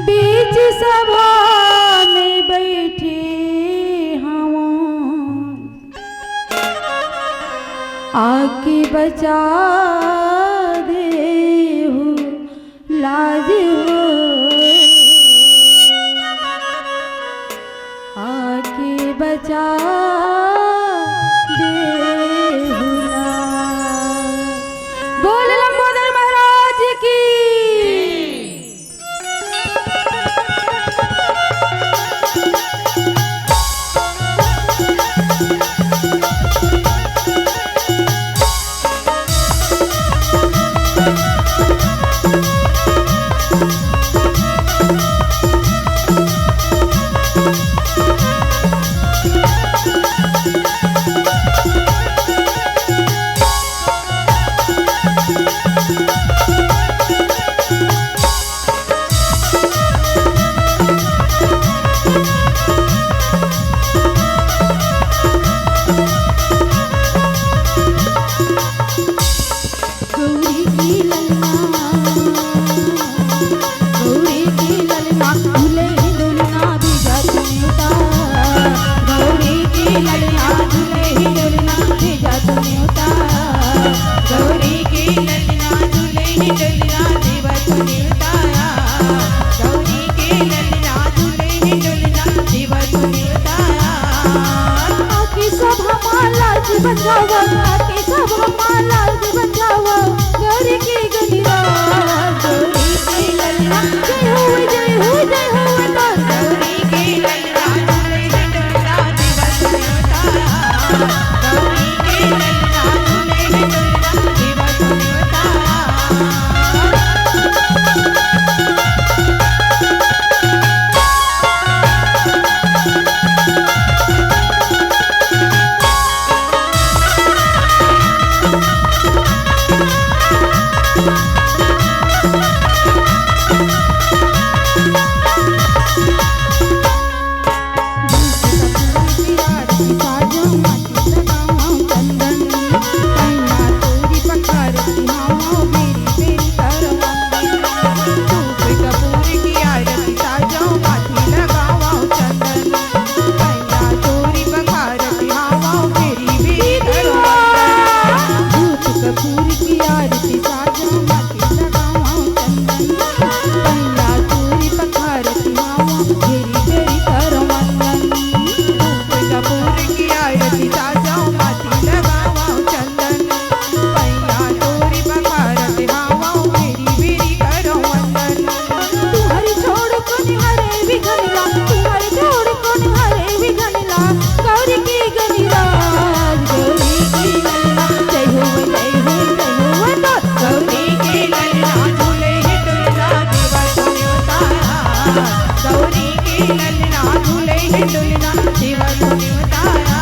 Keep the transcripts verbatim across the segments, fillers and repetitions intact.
बीच सभा में बइठे हवँ, आके बचा देहू लाज हो, आके बचा देहू लाज। बोल लंबोदर महाराज की। गौरी की ललना, गौरी की ललना, दुल्हे दुल्हना भी जात नेवता। गौरी की ललना, दुल्हे दुल्हना भी जात नेवता। गौरी की ललना, दुल्हे दुल्हना देवत नेवताया। गौरी की ललना, दुल्हे दुल्हना देवत नेवताया। आके सभा मा लाज बचावा, आके सभा मा लाज बचावा। गौरी के गलिया, गौरी के ललना, जय हो, जय हो, जय हो, तो गौरी के ललना, झूले झंडोला, दिवस होता। गौरी के ललना, झूले झंडोला, दिवस होता। धूप कपूर की आरती साजा, माथे लगावा चंदन। पैया तोरी पखारत हावा, घेरी घेरी कर वंदन। धूप कपूर की आरती साजा, माथे लगावा चंदन। पैया तोरी पखारत हावा, घेरी घेरी कर वंदन। तुहरी छोड़ कोन हरे विघन ला, तुहरी छोड़ कोन हरे विघन ला। गौरी की गलिया, गौरी की ललना, जय हो, जय हो, जय हो, तो गौरी की ललना, झूले है दुल्हना, देवा सुनियो तारा। गौरी की ललना, झूले है दुल्हना, देवा सुनियो तारा।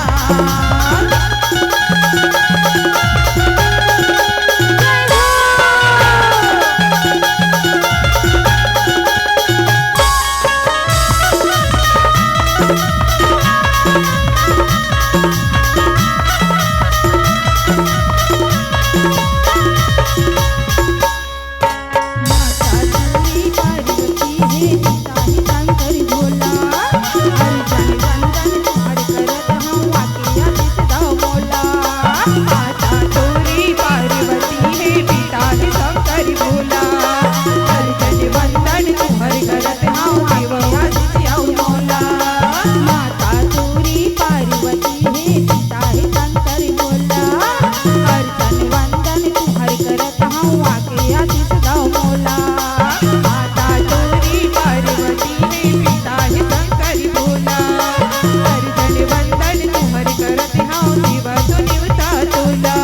माता दुर्गी पार्वती हे, पिता हे शंकर भोला। अर्चन वंदन तुम्हर करत हँव, आके आशीष दव मोला। माता दुर्गी पार्वती हे, पिता हे शंकर भोला। अर्चन वंदन तुम्हर करत हँव, आके आशीष दव मोला। माता दुर्गी पार्वती हे, पिता हे शंकर भोला। अर्चन वंदन तुम्हर करत हँव, आके आशीष दव मोला। माता दुर्गी पार्वती हे, पिता हे शंकर भोला। अर्चन वंदन तुम्हर करत हँव, देवा सुनियो ता तोला।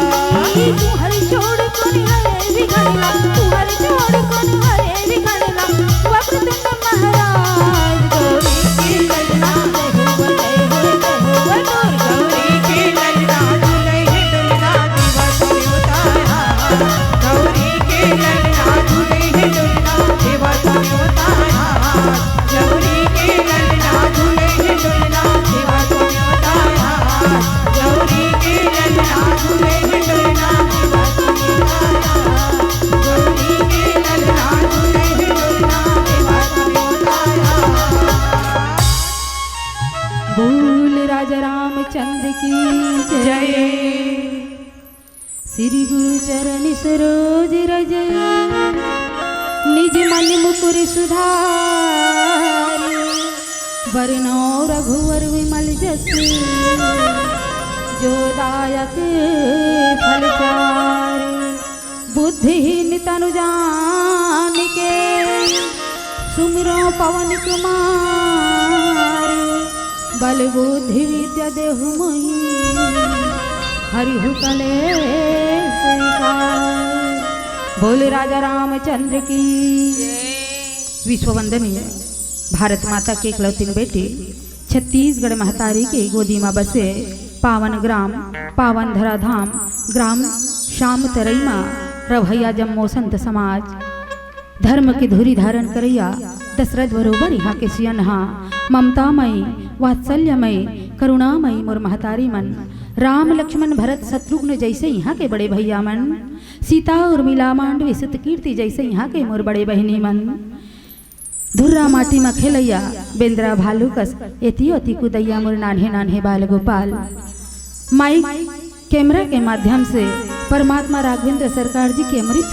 तुम्हर छोड़ कोन हरे विघन ला, तुम्हर छोड़ कोन हरे विघन ला। वक्रतुंड महाराज गौरी के ललना, जय हो, जय हो, जय हो, बोल। गौरी के ललना, झूले है दुल्हना, देवा सुनियो तारा। गौरी के ललना, झूले है दुल्हना, देवा सुनियो तारा। गौरी के ललना, झूले है दुल्हना, देवा सुनियो तारा। गौरी के ललना, झूले है दुल्हना, देवा सुनियो तारा। गौरी के ललना, झूले है दुल्हना, देवा सुनियो तारा। श्री गुरु चरण सरोज रज, निज मन मुकुर सुधारी। बरनौ रघुवर विमल जसु, जो दायक फल चारि। बुद्धिहीन तनु जानिके, सुमिरौ पवन कुमार। बल बुद्धि विद्या देहु मोहि, हरिहु कलेस विकार। बोल राजा रामचंद्र की। विश्व वंदनीय भारत माता के इकलौतीन बेटी, छत्तीसगढ़ महतारी के गोदी म बसे पावन ग्राम, पावन धराधाम, ग्राम श्याम तरई म रवैया जम्मो संत समाज, धर्म के धुरी धारण करैया दशरथ बरोबर इहाँ के सियनहा, ममतामयी, वात्सल्यमयी, करुणामयी मोर महतारी मन, राम लक्ष्मण भरत शत्रुघ्न जैसे इहाँ के बड़े भैया मन, सीता उर्मिला मांडवी सुत कीर्ति जैसे इहाँ के मोर बड़े बहिनी मन। धुर्रा माटी म खेलैया, बेंदरा भालू कस एती ओती कुदैया मोर नान्हे नान्हे बाल गोपाल। माइक कैमरा के माध्यम से परमात्मा राघवेंद्र सरकार जी के अमृत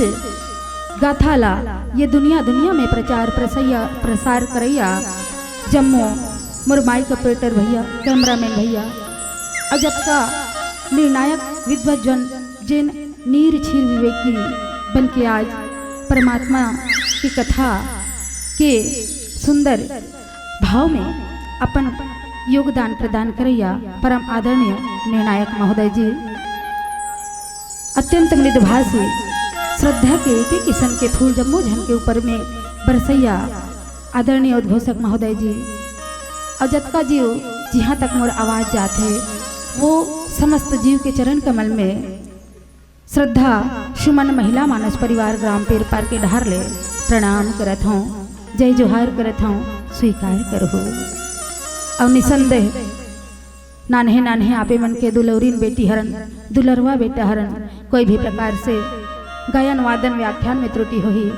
गाथा ला ये दुनिया दुनिया में प्रचार प्रसैया, प्रसार करैया जम्मो मोर माइक ऑपरेटर भैया, कैमरामैन भैया, अउ जतका निर्णायक विद्वत जन जेन नीर छीर विवेकी बन के आज परमात्मा की कथा के सुंदर भाव में अपन योगदान प्रदान करैया परम आदरणीय निर्णायक महोदय जी, अत्यंत मृदुभाषी, श्रद्धा के एक एक किस्म के फूल जम्मो झन के ऊपर में बरसैया आदरणीय उद्घोषक महोदय जी, अउ जतका जीव जिहाँ तक मोर आवाज जात हे, वो समस्त जीव के चरण कमल में श्रद्धा सुमन महिला मानस परिवार ग्राम पेरपार के डहार ले प्रणाम करत हौं, जय जोहार करत हौं, स्वीकार करहु। अउ निसंदेह नान्हे नान्हे आपे मन के दुलौरीन बेटी हरन, दुलरवा बेटा हरन, कोई भी प्रकार से गायन वादन व्याख्यान में त्रुटि होही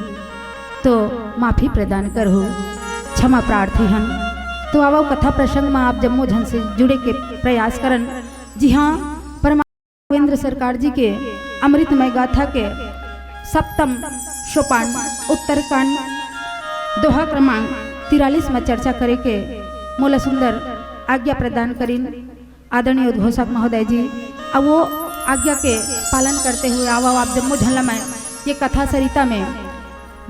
तो माफी प्रदान करहु, क्षमा प्रार्थी हन। तो आवव कथा प्रसंग में आप जम्मो झन से जुड़े के प्रयास करन। जी हाँ, परमात्मा राघवेंद्र सरकार जी के अमृतमय गाथा के सप्तम सोपान उत्तरकांड दोहा क्रमांक तिरालीस में चर्चा करे के मोला सुंदर आज्ञा प्रदान करिन आदरणीय उद्घोषक महोदय जी। अब वो आज्ञा के पालन करते हुए आवव आप जम्मो झन ला मैं ये कथा सरिता में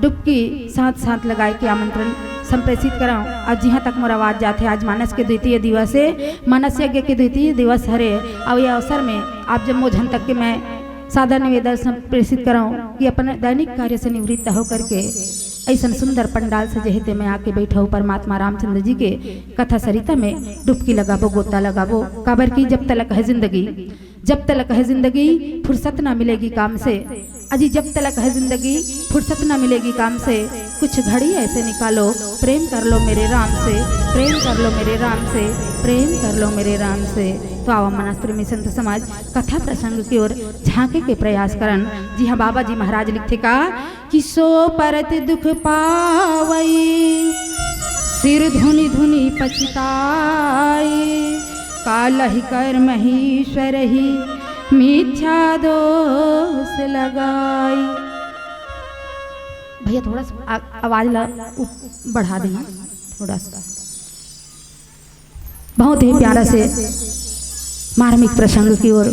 डुबकी साथ साथ लगाए के आमंत्रण संप्रेषित करौं। अउ जिहाँ तक मोर आवाज जाथे, आज मानस के द्वितीय दिवस हे, मानस यज्ञ के द्वितीय दिवस हरे, अउ ये अवसर में आप जम्मो झन तक के मैं सादर निवेदन संप्रेषित करौं कि अपन दैनिक कार्य से निवृत्त होकर के ऐसन सुंदर पंडाल सजे हे, तेमे आके बैठव, परमात्मा रामचंद्र जी के कथा सरिता में डुबकी लगाबो, गोता लगाबो, काबर कि जब तलक है जिंदगी, जब तलक है जिंदगी, फुर्सत ना मिलेगी काम से। अजी, जब तलक है जिंदगी, फुर्सत ना मिलेगी काम से। कुछ घड़ी ऐसे निकालो, प्रेम कर लो मेरे राम से, प्रेम कर लो मेरे राम से, प्रेम कर लो मेरे राम से। तो आवा मानस प्रेमी संत समाज, कथा प्रसंग की ओर झांके के प्रयास करन। जी हाँ, बाबा जी महाराज लिखथे का कि सो परत दुख पावई, सिर धुनि धुनि पछिताई, कालहि कर्महीश्वरहि मिथ्या दोष लगाई। भैया, थोड़ा सा आ-, आवाज ला उप-, बढ़ा देना थोड़ा सा। बहुत ही प्यारा से मार्मिक प्रसंग की ओर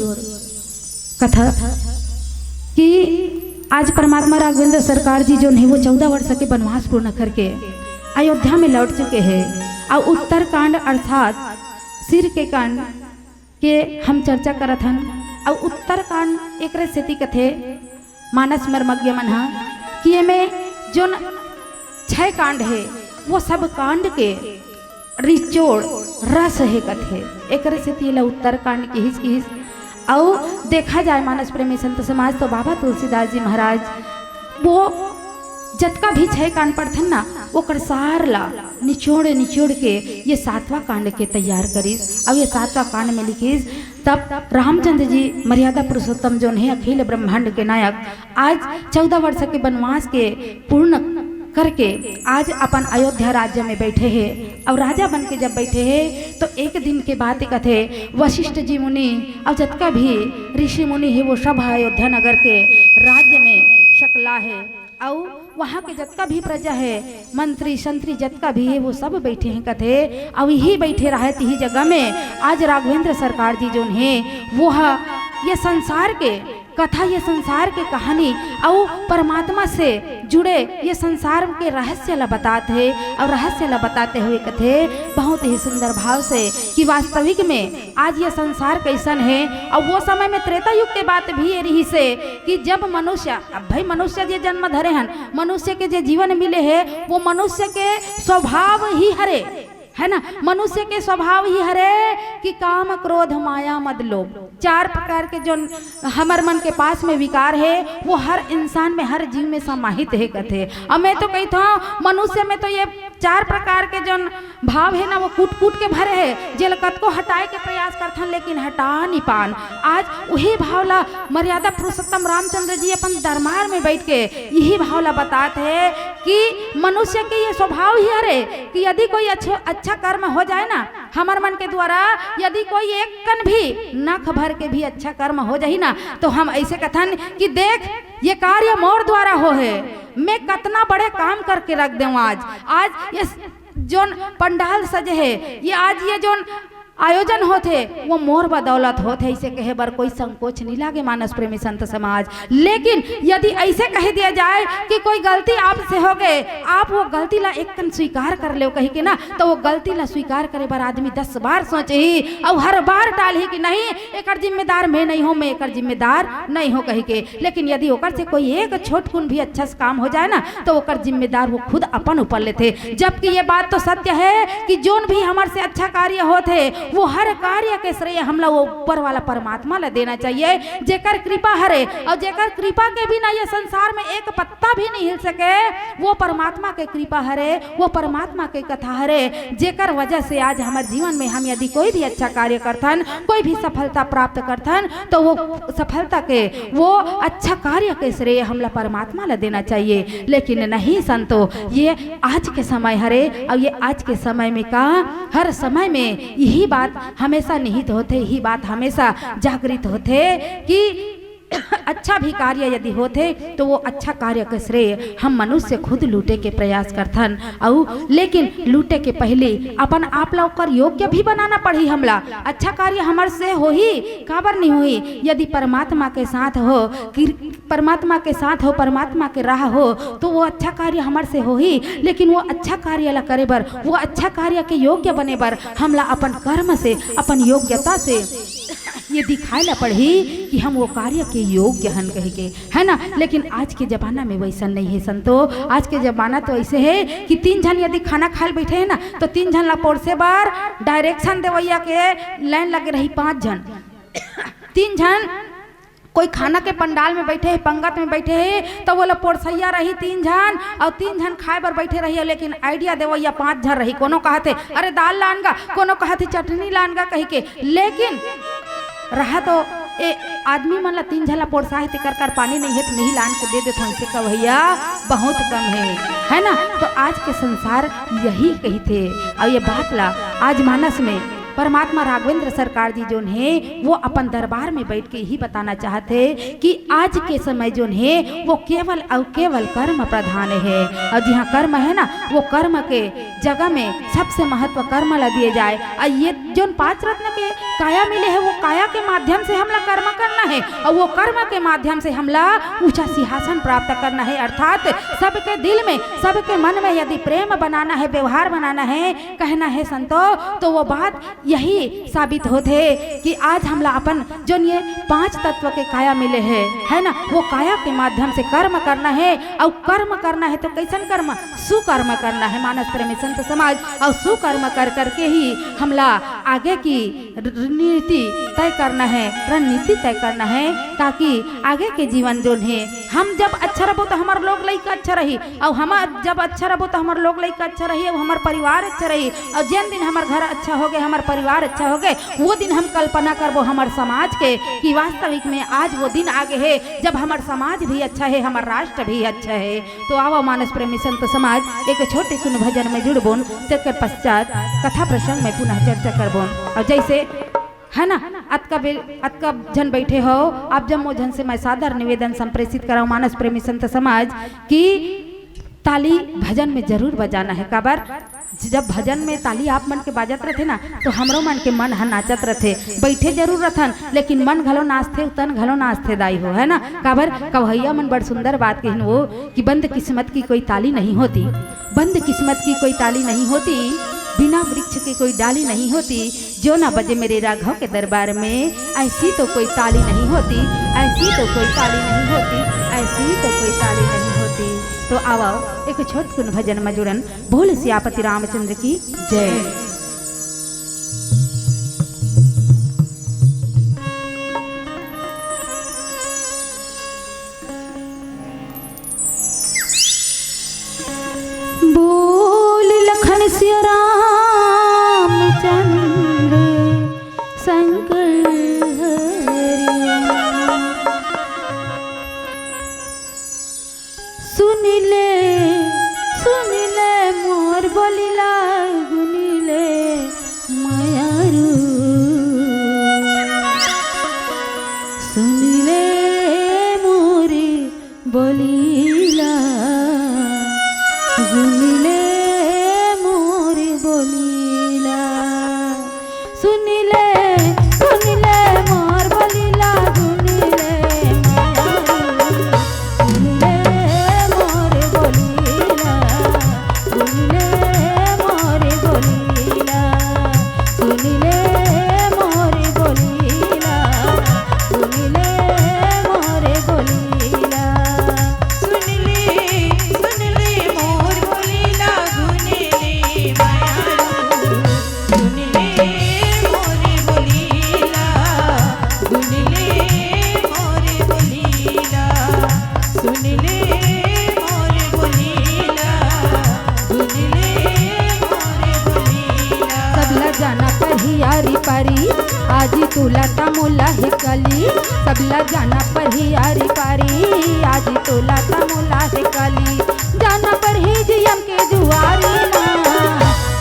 कथा कि आज परमात्मा राघवेंद्र सरकार जी जोन हे, वो चौदह वर्ष के वनवास पूर्ण करके अयोध्या में लौट चुके हैं। अउ उत्तरकांड अर्थात सिर के कांड के हम चर्चा करत हन। अउ उत्तरकांड एकरे सेती कथे मानस मर्मज्ञ मन ह कि एमे जोन छह कांड हे, वो सब कांड के निचोड़ रस हे कथे। एकरे सेती एला उत्तरकांड किहिस, किहिस। अउ देखा जाए मानस प्रेमी संत समाज, तो बाबा तुलसीदास जी महाराज वो जतका भी छह कांड पढ़थन ना, ओकर सार ला निचोड़ निचोड़ के ये सातवां कांड के तैयार करिस। अउ ये सातवां कांड में लिखिस, तब रामचंद्र जी मर्यादा पुरुषोत्तम जोन हे, अखिल ब्रह्मांड के नायक, आज चौदह वर्ष के वनवास के पूर्ण करके आज अपन अयोध्या राज्य में बैठे हे। अउ राजा बन के जब बैठे हे, तो एक दिन के बात कथे, वशिष्ठ जी मुनि अउ जतका भी ऋषि मुनि हे, वो सब अयोध्या नगर के राज्य में सकला हे। अउ वहाँ के जतका भी प्रजा हे, मंत्री संत्री जतका भी हे, वो सब बैठे हे कथे। अउ इही बैठे रहे तिही जगह में आज राघवेंद्र सरकार जी जोन हे, वो ह ये संसार के कथा, ये संसार के कहानी अउ परमात्मा से जुड़े, ये संसार के रहस्य ला बतात हे। अउ रहस्य ला बताते हुए कथे बहुत ही सुंदर भाव से कि वास्तविक में आज ये संसार कैसन हे। अउ वो समय में त्रेता युग के बात भी ये रहिस हे कि जब मनुष्य, अब भाई मनुष्य जे जन्म धरे हन, मनुष्य के जे जीवन मिले हे, वो मनुष्य के स्वभाव ही हरे, है ना? मनुष्य के स्वभाव ही हरे कि काम, क्रोध, माया, मद, लोभ, चार प्रकार के जो हमर मन के पास में विकार हे, वो हर इंसान में, हर जीव में समाहित हे कथे। अब मैं तो कहिथंव, मनुष्य में तो ये चार प्रकार के जो भाव हे ना, वो कूट कूट के भरे हे, जेला कतको हटाए के प्रयास करथन, लेकिन हटा नहीं पान। आज उही भाव ला मर्यादा पुरुषोत्तम रामचंद्र जी अपन दरबार में बैठ के इही भाव ला बतात हे कि मनुष्य के ये स्वभाव ही हरे कि यदि कोई अच्छो, अच्छा कर्म हो जाए ना, हमर मन के द्वारा यदि कोई एक कन भी नख भर के भी अच्छा कर्म हो जाही ना, तो हम ऐसे कथन कि देख, ये कार्य मोर द्वारा हो हे, मैं कतना बड़े काम करके रख देव आज। आज ये जोन पंडाल सजे हे, ये आज ये जोन आयोजन होथे, वो मोर बदौलत होथे, इसे कहे बर कोई संकोच नहीं लागे मानस प्रेमी संत समाज। लेकिन यदि ऐसे कह दिया जाए कि कोई गलती आपसे हो गए, आप वो गलती ला एक कन स्वीकार कर लेव कही के ना, तो वो गलती ला स्वीकार करे बर आदमी दस बार सोचही अउ हर बार टालही कि नहीं, एकर जिम्मेदार मैं नहीं हूँ, मैं एकर जिम्मेदार नहीं हूँ कही के। लेकिन यदि ओकर से कोई एक छोटकुन भी अच्छा से काम हो जाए ना, तो ओकर जिम्मेदार वो खुद अपन ऊपर लेथे। जबकि ये बात तो सत्य हे कि जोन भी हमर से अच्छा कार्य होत हे, वो हर कार्य के श्रेय हमला वो ऊपर वाला परमात्मा ला देना चाहिए, जेकर कृपा हरे, अउ जेकर कृपा के बिना ये संसार में एक पत्ता भी नहीं हिल सके, वो परमात्मा के कृपा हरे, वो परमात्मा के कथा हरे, जेकर वजह से आज हमर जीवन में हम यदि कोई भी अच्छा कार्य करथन, कोई भी सफलता प्राप्त करथन, तो वो सफलता के, वो अच्छा कार्य के श्रेय हमला परमात्मा ला देना चाहिए। लेकिन नहीं संतो, ये आज के समय हरे, अउ ये आज के समय में का, हर समय में यही बात हमेशा निहित होथे, यही बात हमेशा जागृत होथे कि अच्छा भी कार्य यदि होथे, तो वो अच्छा कार्य के श्रेय हम मनुष्य खुद लूटे के प्रयास करथन। अउ लेकिन लूटे के पहले अपन आप ला ओकर योग्य भी बनाना पड़ही हमला। अच्छा कार्य हमर से होही, काबर नहीं होही? यदि परमात्मा के साथ हो, कि परमात्मा के साथ हो, परमात्मा के राह हो, तो वो अच्छा कार्य हमर से होही। लेकिन वो अच्छा कार्य ला करे बर, वो अच्छा कार्य के योग्य बने बर हमला अपन कर्म से, अपन योग्यता से ये दिखाए ला पड़ही कि हम वो कार्य के योग्य हन कहि के, है ना? लेकिन आज के जमाना में वैसन नहीं हे संतो। आज के जमाना तो ऐसे हे कि तीन झन यदि खाना खाए ल बैठे हे ना, तो तीन झन ला परोसे बर डायरेक्शन देवैया के लाइन लगे रही, पांच झन, तीन झन कोई खाना के पंडाल में बैठे हे, पंगत में बैठे हे, तो वो ला परोसैया रही तीन झन, अउ तीन झन खाए बर बैठे रही, लेकिन आइडिया देवैया पांच झन रही। कोनो कहत हे, "अरे दाल लान गा," कोनो कहत हे, "चटनी लान गा," कहि के। लेकिन रहा तो ए आदमी मन ला तीन झन ला परोसा हे, तेकर कर पानी नहीं हे, तो नहीं लान के दे देथन, ऐसे कवैया बहुत कम हे, है ना? तो आज के संसार यही कहिथे। अउ ये बात ला आज मानस में परमात्मा राघवेंद्र सरकार जी जोन हे, वो अपन दरबार में बैठ के यही बताना चाहत हे कि आज के समय जोन हे, वो केवल अउ केवल कर्म प्रधान हे। अउ जिहाँ कर्म हे ना, वो कर्म के जगह में सबसे महत्व कर्म ला दिए जाए। अउ ये जोन पांच रत्न के काया मिले हे, वो काया के माध्यम से हमला कर्म करना हे, अउ वो कर्म के माध्यम से हमला ऊंचा सिंहासन प्राप्त करना हे। अर्थात सबके दिल में, सबके मन में यदि प्रेम बनाना हे, व्यवहार बनाना हे, कहना हे संतो, तो वो बात यही साबित होथे कि आज हमला अपन जोन ये पांच तत्व के काया मिले हे, है ना, वो काया के माध्यम से कर्म करना हे। अउ कर्म करना हे तो कैसन कर्म? सुकर्म करना हे, मानस प्रेमी संत समाज। अउ सुकर्म कर करके ही हमला आगे की रणनीति तय करना है, रणनीति तय करना है, ताकि आगे के जीवन जोन हे, हम जब अच्छा रहबो तो हमर लोग लइका अच्छा रही, अउ हम जब अच्छा रहबो तो हमर लोग लइका अच्छा रही, अउ हमर परिवार अच्छा रही, अउ जेन दिन हमर घर अच्छा होगे, हमर परिवार अच्छा होगे, वो दिन हम कल्पना करबो हमर समाज के कि वास्तविक में आज वो दिन आगे हे, जब हमर समाज भी अच्छा हे, हमर राष्ट्र भी अच्छा हे। तो आवा मानस प्रेमी संत समाज, एक छोटे कुन भजन में जुड़बोन, तेकर पश्चात कथा प्रसंग में पुनः चर्चा करबोन। अउ जैसे है ना, अतका बेल, अतका झन बैठे हो, आप जम्मो झन से मैं सादर निवेदन संप्रेषित कराऊं मानस प्रेमी संत समाज कि ताली भजन में जरूर बजाना है। काबर, जब भजन में ताली आप मन के बाजत रथे ना, तो हमरो मन के मन ह नाचत रथे। बैठे जरूर रथन, लेकिन मन घलो नाचथे, तन घलो नाचथे दाई हो, है ना? काबर, कवहैया मन बड़ सुंदर बात कहिन वो कि बंद किस्मत की कोई ताली नहीं होती, बंद किस्मत की कोई ताली नहीं होती, बिना वृक्ष के कोई डाली नहीं होती। जो ना बजे मेरे राघव के दरबार में, ऐसी तो कोई ताली नहीं होती, ऐसी तो कोई ताली नहीं होती, ऐसी तो कोई ताली नहीं होती। तो आवा, एक छोट कुन भजन में जुड़न। बोल सियापति रामचंद्र की जय। बोल लखन सिया रामचंद्र शंकर हरि। सुन ले, सुन ले मोर बोलिला, गुन ले मयारू। सुन ले मोर बोलिला, गुन ले मोर बोलिला। सुन ले, सुन ले मोर बोलिला, गुन ले मयारू। सुन ले मोर बोलिला, सुन ले मोर बोलिला, सुन ले मोर बोलिला, सुन ले मोर बोलिला। सुन ले, सुन ले मोर बोलिला, गुन ले मयारू। सुन ले मोर बोलिला, गुन ले मोर बोलिला, सुन ले मोर बोलिला, गुन ले मोर बोलिला। सबला जाना परही आरी पारी, आजी तोला त मोला हे कली। सबला जाना परही आरी पारी, आजी तोला त मोला हे कली। जाना परही जी एम के दुआरी ना।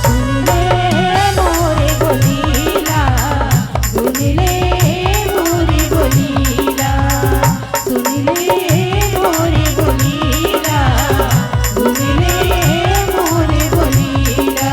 सुन ले मोर बोलिला, सुन ले मोर बोलिला, सुन ले मोर बोलिला, सुन ले मोर बोलिला।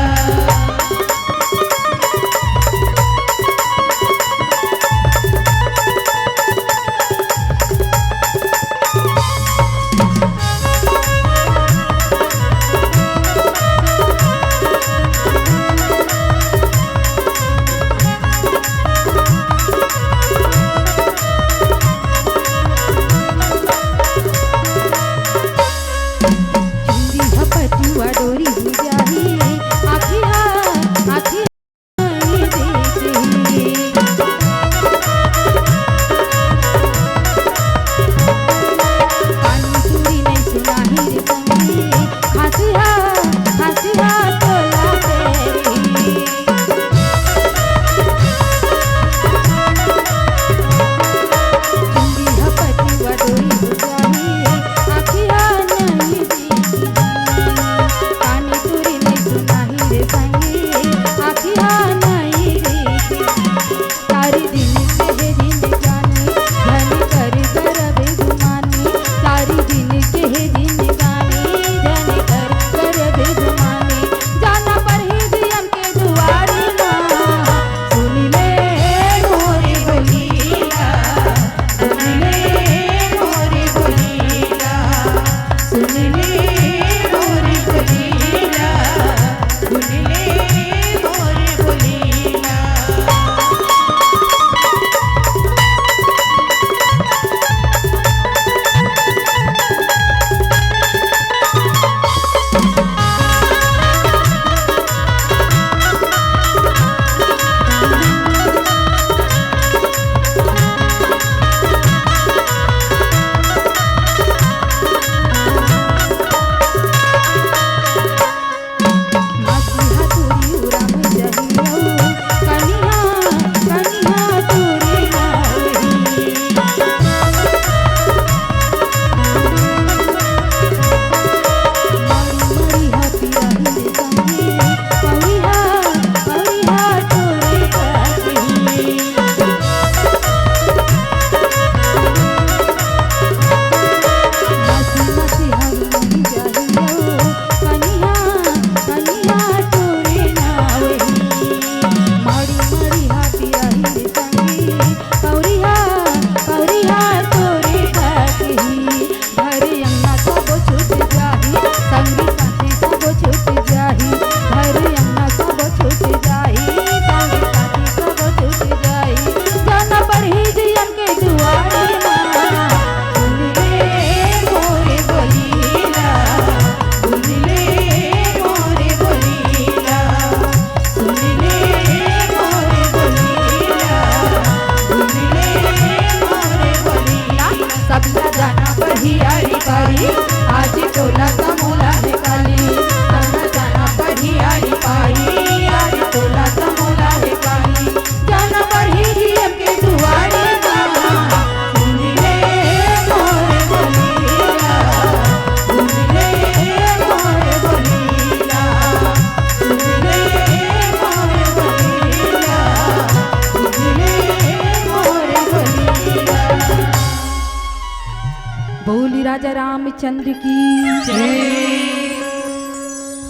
चंद्र की जय।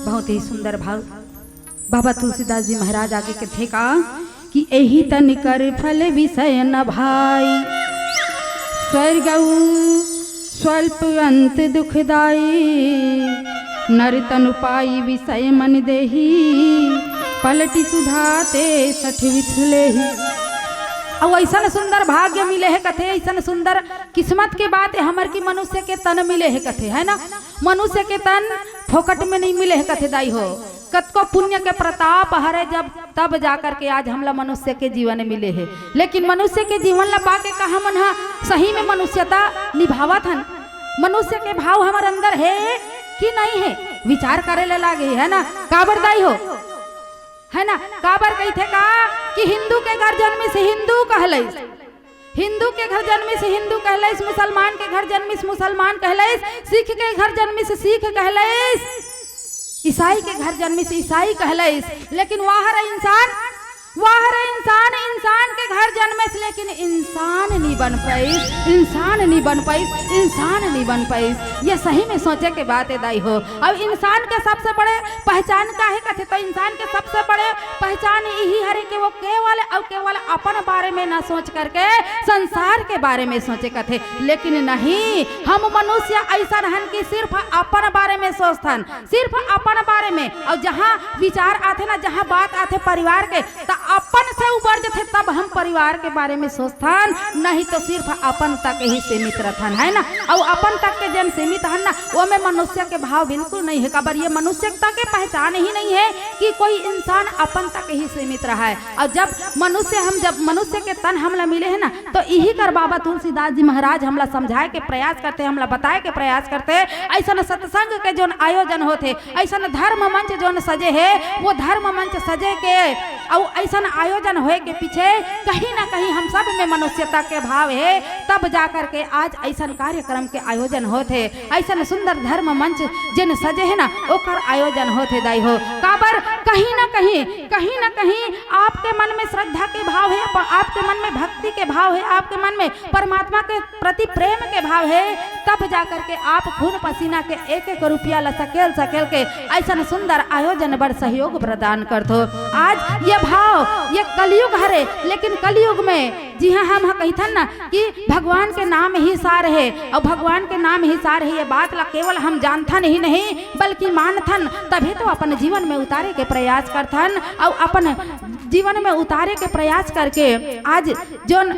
बहुत ही सुंदर भाव। बाबा तुलसीदास जी महाराज आगे कथे का कि एही तन कर फल विषय न भाई, स्वर्ग अउ स्वल्प अंत दुखदाई, नर तनु पाई विषय मन देही, पलटी सुधा ते सठ विथ लेही। अउ ऐसन सुंदर भाग्य मिले हे कथे, ऐसन सुंदर किस्मत के बात हे हमर की मनुष्य के तन मिले हे कथे, है ना? मनुष्य के तन फोकट में नहीं मिले हे कथे दाई हो, कतको पुण्य के प्रताप हरे जब तब जाकर के आज हमला मनुष्य के जीवन मिले हे। लेकिन मनुष्य के जीवन ला पाके का हमन हा सही में मनुष्यता निभावत हन? मनुष्य के भाव हमर अंदर हे कि नहीं हे? विचार करे ले लागे, है ना? काबर दाई हो, है ना? काबर कहिथे का कि हिंदू के घर जन्मिस हिंदू कहलइस, हिंदू के घर जन्मिस हिंदू कहलइस, मुसलमान के घर जन्मिस मुसलमान कहलइस, सिख के घर जन्मिस सिख कहलइस, ईसाई के घर जन्मिस ईसाई कहलइस। लेकिन वाह रे इंसान, वाह रे इंसान, इंसान के घर जन्मिस लेकिन इंसान नी बन पाइस, इंसान नी बन पाइस, इंसान नी बन पाइस। ये सही में सोचे के बात हे दाई हो। अब इंसान के सबसे बड़े पहचान का हे कथे, तो इंसान के सबसे बड़े पहचान यही हरे कि वो केवल अउ केवल अपन बारे में ना सोच करके संसार के बारे में सोचे कथे। लेकिन नहीं, हम मनुष्य ऐसन हन कि सिर्फ अपन बारे में सोचथन, सिर्फ अपन बारे में। अउ जहाँ विचार आथे ना, जहाँ बात आथे परिवार के, त अपन से उबर जथे, तब हम परिवार के बारे में सोचथन, नहीं तो सिर्फ अपन तक ही सीमित रथन, है ना? अउ अपन तक के जन सीमित हन ना, ओमे मनुष्य के भाव बिल्कुल नहीं हे। काबर ये मनुष्यता के पहचान ही नहीं हे कि कोई इंसान अपन तक ही सीमित रहे। अउ जब मनुष्य, हम जब मनुष्य के तन हमला मिले हे ना, तो इही कर बाबा तुलसीदास जी महाराज हमला समझाए के प्रयास करथे, हमला बताए के प्रयास करथे। ऐसन सत्संग के जोन आयोजन होथे, ऐसन धर्म मंच जोन सजे हे, वो धर्म मंच सजे के अउ ऐसन आयोजन होए के पीछे कहीं ना कहीं हम सब में मनुष्यता के भाव हे, तब जा करके आज ऐसन कार्यक्रम के आयोजन होत हे, ऐसन सुंदर धर्म मंच जिन सजे हे ना, ओकर आयोजन होत हे दाई हो। काबर कहीं ना कहीं, कहीं ना कहीं आपके मन में श्रद्धा के भाव हे, आप, आपके मन में भक्ति के भाव हे, आपके मन में परमात्मा के प्रति प्रेम के भाव हे, तब जा करके आप खून पसीना के एक एक रुपया ला सकेल सकेल के ऐसन सुंदर आयोजन बर सहयोग प्रदान करथो। आज ये भाव, ये कलयुग हरे, लेकिन कलयुग में जी हाँ, हम ह कहिथन ना कि भगवान के नाम ही सार हे, अउ भगवान के नाम ही सार हे, ये बात ला केवल हम जानथन ही नहीं, बल्कि मानथन, तभी तो अपन जीवन में उतारे के प्रयास करथन, अउ अपन जीवन में उतारे के प्रयास करके आज जोन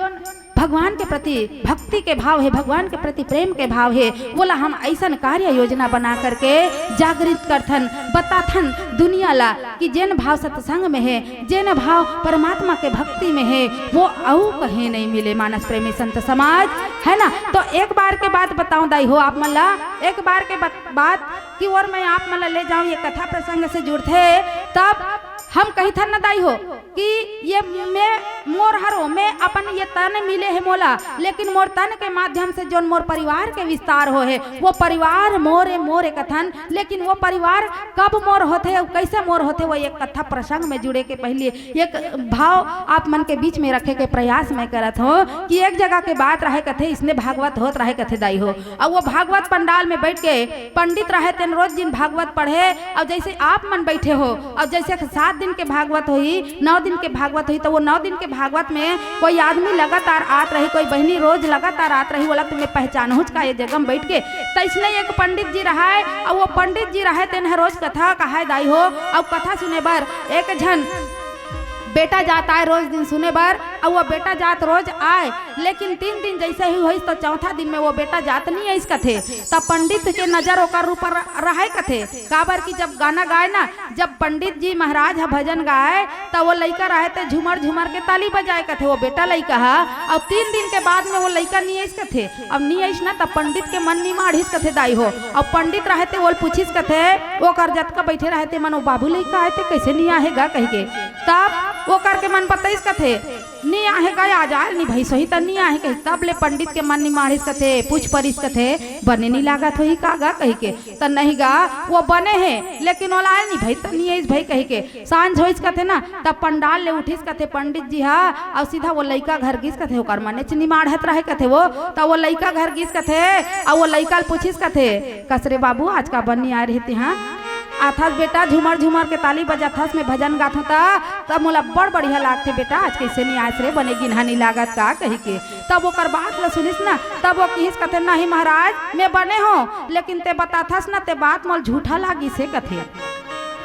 भगवान के प्रति भक्ति के भाव हे, भगवान के प्रति प्रेम के भाव हे, वोला हम ऐसन कार्य योजना बना करके जागृत करथन, बताथन दुनिया ला कि जेन भाव सत्संग में हे, जेन भाव परमात्मा के भक्ति में हे, वो अउ कहीं नहीं मिले। मानस प्रेमी संत समाज, है ना? तो एक बार के बात बताऊं दाई हो आप मन ला, एक बार के बात, बात कि और मैं आप मन ला ले जाऊं, ये कथा प्रसंग से जुड़थे, तब हम कहिथन न दाई हो कि ये मैं मोर हरो, मैं अपन ये तन मिले हे मोला, लेकिन मोर तन के माध्यम से जोन मोर परिवार के विस्तार हो हे, वो परिवार मोरे, मोरे कथन, लेकिन वो परिवार कब मोर होथे अउ कैसे मोर होथे, वो एक कथा प्रसंग में जुड़े के पहले एक भाव आप मन के बीच में रखे के प्रयास मैं करत हों कि एक जगह के बात रहे कथे, इसने भागवत होत रहे कथे दाई हो, अउ वो भागवत पंडाल में बैठ के पंडित रहे तेन रोज दिन भागवत पढ़े, अउ जैसे आप मन बैठे हो, अउ जैसे सात दिन के भागवत होही, नौ दिन के भागवत होही, तो वो नौ दिन के भागवत में कोई आदमी लगातार आत रही, कोई बहिनी रोज लगातार आत रही, बोला तुम्हें पहचानहूच का ये जगह में बैठ के। तैसने एक पंडित जी रहाय, अउ वो पंडित जी रहे तेन ह रोज कथा कहाय दाई हो, अउ कथा सुने बर एक झन बेटा जात आय रोज दिन सुने बर, अउ वो बेटा जात रोज आय, लेकिन तीन दिन जैसे ही होइस तो चौथा दिन में वो बेटा जात नहीं आइस कथे। तब पंडित के नजर ओकर ऊपर रहाय कथे, काबर कि जब गाना गाय ना, जब पंडित जी महाराज ह भजन गाय, त वो लइका रहे ते झूमर झूमर के ताली बजाय कथे, वो बेटा लइका ह। अउ तीन दिन के बाद में वो लइका नहीं आइस कथे। अब नहीं आइस ना, त पंडित के मन नहीं माढ़िस कथे दाई हो। अब पंडित रहे ते वो पूछिस कथे, वो कर जतका बैठे रहे ते मन, वो बाबू लइका आए ते कैसे नहीं आहे गा कह के। तब वो करके मन बताइस कथे, नी आहे का, आज आयल नी भई सोही, त नी आहे कही। तब ले पंडित के मन निमाड़िस कथे, पूछ परिस कथे, बने नी लागत होही का गा कहिके। त नहीं गा, वो बने हे, लेकिन ओला आयल नी भई, त नी आइस भई कहिके। सांझ होइस कथे ना, तब पंडाल ले उठिस कथे पंडित जी हा, अउ सीधा वो लइका घर गिस कथे, ओकर मनेच निमाड़त रहे कथे वो। त वो लइका घर गिस कथे, अउ वो लइका ल पूछिस कथे, कस रे बाबू, आज काबर नी आय रहे तेहा? आथस बेटा, झूमर झूमर के ताली बजाथस, मैं भजन गाथों त, तब मोला बड़ बढ़िया लागथे बेटा, आज कइसे नी आयस रे, बने गिनहा नी लागत का कहिके। तब ओकर बात ल सुनिस ना, तब वो किहिस कथे, नहीं महाराज, मैं बने हों, लेकिन ते बताथस ना, ते बात मोल झूठा लागिस हे कथे।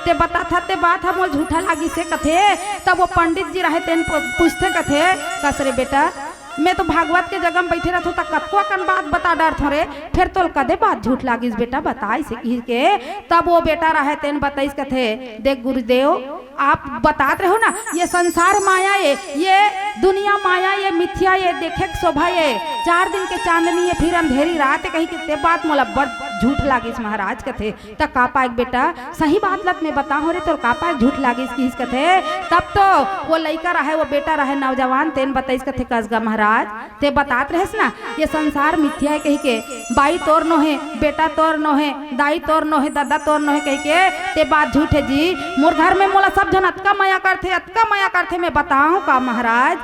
ते बताथस ते बात ह मोल झूठा लागिस हे कथे। तब वो पंडित जी रहे तेन पु-, पूछथे कथे, कस रे बेटा, मैं तो भागवत के जगह म बइठे रथों त कतको अकन बात बता डरथों रे, फेर तोल कदे बात झूठ लागिस बेटा, बताइस हे कहिके। तब वो बेटा रहे तेन बताइस कथे, देख गुरुदेव, आप बतात रहे हो ना, ये संसार माया ए, ये दुनिया माया ए, मिथ्या ए, देखे के शोभा ए, चार दिन के चांदनी ए, फिर अंधेरी रात ए कहिके, ते बात मोला बड़ झूठ लागिस महाराज कथे। त का पाएक बेटा, सही बात ल त मैं बताहों रे, तोर का पाएक झूठ लागिस किहिस कथे। तब तो वो लइका रहे, वो बेटा रहे नौजवान, तेन बताइस कथे, कस गा महाराज, ते बतात रहेस ना, ये संसार मिथ्या ए कहिके, बाई तोर नोहे, बेटा तोर नोहे, दाई तोर नोहे, ददा तोर नोहे कहिके, ते बात झूठ हे जी। मोर घर में मोला सब झन अतका मया करथे, अतका मया करथे, मैं बताहों का महाराज?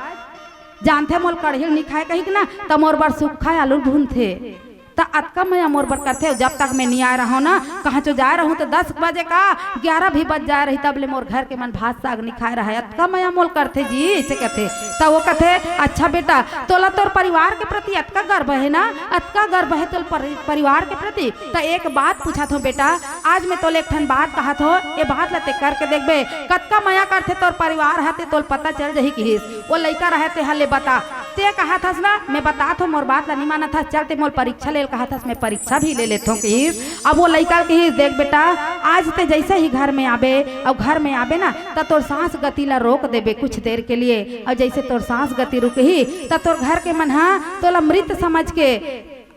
जानथे मोल कड़ही ल नी खाय कहिके ना, त मोर बर सुक्खा आलू भूनथे। त अतका मया मोर बर करथे, जब तक मैं नी आय रहों ना, कहाँ चो जाय रहों त दस बजे का, ग्यारह भी बज जाय रही, तब ले मोर घर के मन भात साग नी खाय रहय, अतका मया मोल करथे जी, अइसे कथे। त वो कथे, अच्छा बेटा, तोला तोर परिवार के प्रति अतका गर्व हे ना, अतका गर्व हे तोल परि-, परिवार के प्रति, त एक बात पूछत हों बेटा, आज मैं तोले एक ठन बात कहत हों, ये बात ल ते करके देखबे, कतका मया करथे तोर परिवार ह, ते तोल पता चल जही किहिस। वो लइका रहे ते ह, ले बता, ते कहत हस ना, मैं बतात हों, मोर बात ल नी मानत हस, चल ते मोल परीक्षा ले ल कहत हस, मैं परीक्षा भी ले लेथों किहिस। अब वो लइका ल किहिस, देख बेटा, आज ते जइसे ही घर में आबे, अउ घर में आबे ना, त तोर सांस गति ल रोक देबे कुछ देर के लिए, अउ जइसे तोर सांस गति रुकही, त तोर घर के मन ह तोला मृत समझ के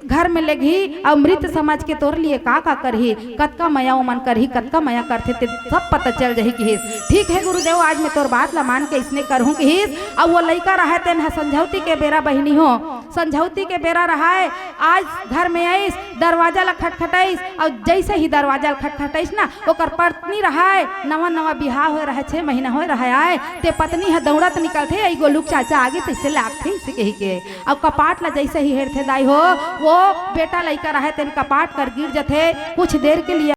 घर में लेगही, अउ मृत समझ के तोर लिए का का करही, कतका मया ओमन करही, कतका मया करथे, ते सब पता चल जही किहिस। ठीक हे गुरुदेव, आज मैं तोर बात ल मान के अइसने करहूं किहिस। अउ वो लइका रहय, तेन ह संझौती के बेरा बहिनी हो, संझौती के बेरा रहय, आज घर में आइस, दरवाजा ल खटखटाइस, अउ जइसे ही दरवाजा ल खटखटाइस ना, ओकर पत्नी रहय, नवा नवा बिहाव होय रहय, छह महीना होय रहय आय, ते पत्नी ह दउड़त निकलथे, अई गोलुक चाचा आगे, तइसे लागथे, अइसे कहिके। अउ कपाट ल जइसे ही हेरथे दाई हो, वो बेटा लइका रहय, तेन कपाट कर गिर जथे, कुछ देर के लिए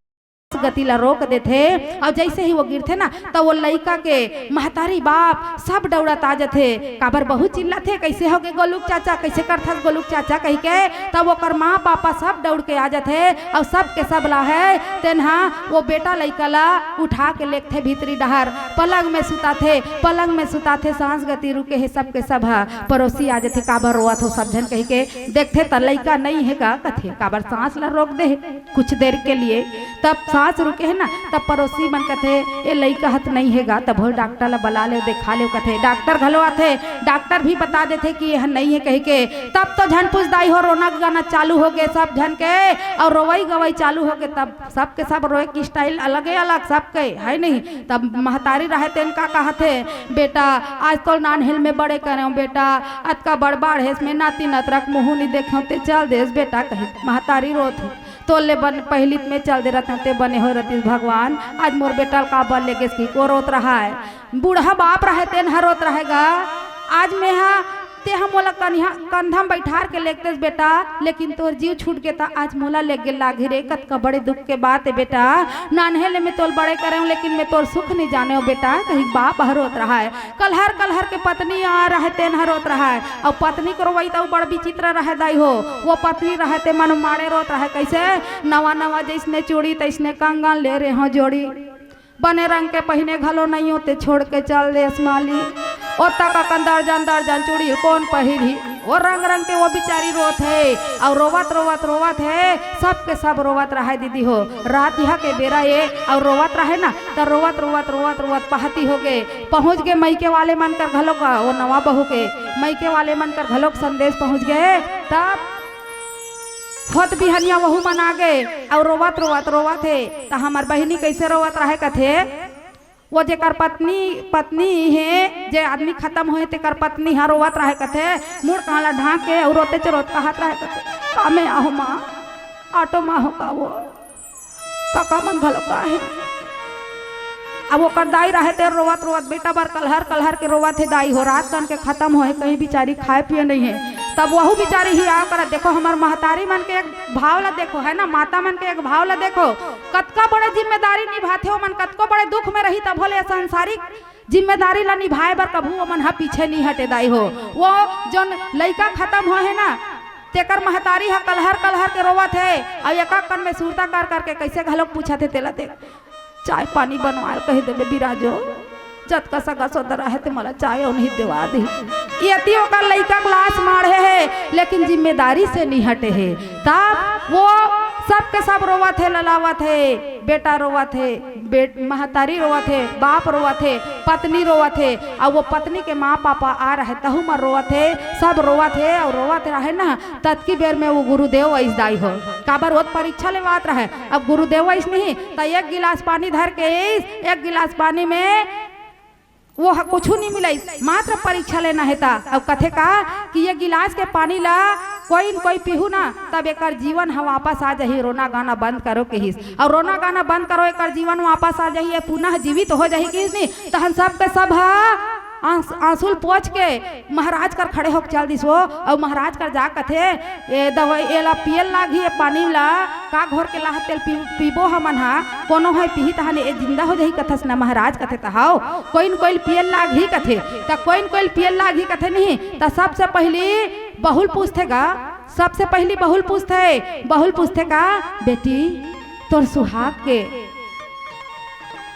गति ल रोक देथे, अउ जइसे ही वो गिरथे ना, त वो लइका के महतारी बाप सब दउड़त आ जथे। काबर बहुत चिल्लाथे, कइसे होगे गोलुक चाचा, कइसे करथस गोलुक चाचा कहिके। तब ओकर माँ पापा सब दउड़ के आ जथे, अउ सब के सब ल हे, तेन ह वो बेटा लइका ल उठा के लेगथे भीतरी डहर, पलंग में सुताथे, पलंग में सुताथे, सांस गति रुके हे, सब के सब ह परोसी आ जथे, काबर रोवत हो सब झन कहिके। देखथे त लइका नइ हे गा कथे, काबर सांस ल रोक दे हे कुछ देर के लिए। तब सांस रुके हे ना, तब परोसी मन कथे, ए लइका ह त नइ हे गा, तभो डॉक्टर ल बला लेव, देखा लेव कथे। डॉक्टर घलो आथे, डॉक्टर भी बता देथे कि ए ह नइ हे कहिके। तब तो झन पूछ दाई हो, रोना गाना चालू होगे सब झन के, अउ रोवई गवई चालू होगे। तब सबके सब रोए के स्टाइल अलगे अलग सबके, हे नहीं? तब महतारी रहे तेन का कहथे, बेटा, आज तोल नानहेल में बड़े करेंव बेटा, अतका बड़ बाढ़ेस में नाती नतरा के मुहूं नी देखेंव, ते चल देस बेटा, कही महतारी रोत हे। तोल ले बन, पहिली त में चल दे रहतेंव, ते बने होय रहतिस भगवान, आज मोर बेटा ल काबर लेगेस कि वो रोत रहय। बूढ़ा बाप रहय, तेन ह रोत रहय गा, आज में ह तेहा मोला कनिहा, कंधा म बइठार के लेगतेस बेटा, लेकिन तोर जीव छूट गे त आज मोला लेगे लागही रे। कतका बड़े दुख के बात ए बेटा, नान्हे ले में तोल बड़े करेंव, लेकिन में तोर सुख नइ जानेंव बेटा, कहिके बाप ह रोत रहय। कलहर कलहर के पत्नी आ रहय, तेन ह रोत रहय। अउ पत्नी के रोवई त अउ बड़ विचित्र रहय दाई हो। वो पत्नी रहय ते मन माड़े रोत रहय। कइसे? नवा नवा जइसने चूड़ी तइसने कंगन ले रेहेंव जोड़ी। बने रंग के पहिने घलो नइयो, ते छोड़ के चल देस माली। ओतका कन दर्जन दर्जन चूड़ी कोन पहिरही? वो रंग रंग के वो बिचारी रोत हे, अउ रोवत रोवत रोवत हे, सब के सब रोवत रहय दीदी हो। रातिहा के बेरा ए, अउ रोवत रहय ना, त रोवत रोवत रोवत रोवत पहाती होगे। पहुंच गे मइके वाले मन कर घलोक, वो नवा बहू के मइके वाले मन कर घलोक संदेश पहुंच गे। तब होत बिहनिया वहू मन आगे, अउ रोवत रोवत रोवत हे। त हमर बहिनी कइसे रोवत रहय कथे, वो जेकर पत्नी, पत्नी हे, जे आदमी खतम होए, तेकर पत्नी ह रोवत रहे कथे, मुड़ कान ला ढांक के अउ रोते चरोत कहत रहे कथे, "का मैं आहूं माँ? ऑटो म आहूं का वो? कका मन घलो का हे?" अब ओकर दाई रहे ते रोवत रोवत बेटा बर कलहर कलहर के रोवत हे, दाई हो, रात कन के खतम होए, कहीं बिचारी खाए पिए नहीं हे। तब वहू बिचारी हियाव करत, देखो हमर महतारी मन के एक भाव ला देखो, है ना, माता मन के एक भाव ला देखो, कतका बड़े जिम्मेदारी निभाथे ओमन, कतको बड़े दुख में रही तभो ले संसारिक जिम्मेदारी ला निभाए बर कभू ओमन ह पीछे नहीं हटे दाई हो। वो जोन लइका खतम होए हे ना, तेकर महतारी ह कलहर कलहर के रोवत हे, अउ एका कन में सुरता कर करके कइसे घलोक पूछत हे तेला देख, "चाय पानी बनवाए ल कहि देबे बिराजो, जतका सगा सोदरा हे ते मोला चाय अउ नहीं देवा दे।" एती ओकर लइका के लाश माढ़े हे, लेकिन जिम्मेदारी से नहीं हटे हे। तब वो सब के सब रोवत हे, ललावत हे, बेटा रोवत हे, बेट-, महतारी रोवत हे, बाप रोवत हे, पत्नी रोवत हे, अउ वो पत्नी के माँ पापा आ रहे तहू म रोवत हे, सब रोवत हे अउ रोवत रहे ना, ततकी बेर में वो गुरुदेव अइस दाई हो। काबर वो त परीक्षा लेवात रहे, अब गुरुदेव अइस नहीं, त एक गिलास पानी धर के अइस, एक गिलास पानी में वो ह कुछु नहीं मिलाइस, मात्र परीक्षा लेना हे ता। अब कथे का कि ये गिलास के पानी ला कोई न कोई पीहू ना, तब एकर जीवन ह वापस आ जाही, रोना गाना बंद करो कहिस। अउ रोना गाना बंद करो, एकर जीवन वापस आ जाही, ये पुनः जीवित हो जाही कहिस नी। तहन सब के सब ह आंस-, आंसू ल पोंछ के महाराज कर खड़े होके चल दिस वो, अउ महाराज कर जा कथे, "ए दवाई, एला पियल लागही, ये पानी ला का घोर के लाहत तेल पी-, पीबो हमन हा, कोनो ह पीही तहन ए जिंदा हो जाही कथस ना महाराज?" कथे, "त हाव, कोई न कोई ल पियल लागही," कथे, "त कोई न कोई ल पियल लागही," कथे, "नहीं, त सबसे पहिली बहू ल पूछथे गा, सबसे पहिली बहू ल पूछथे, बहू ल पूछथे का, 'बेटी, तोर सुहाग के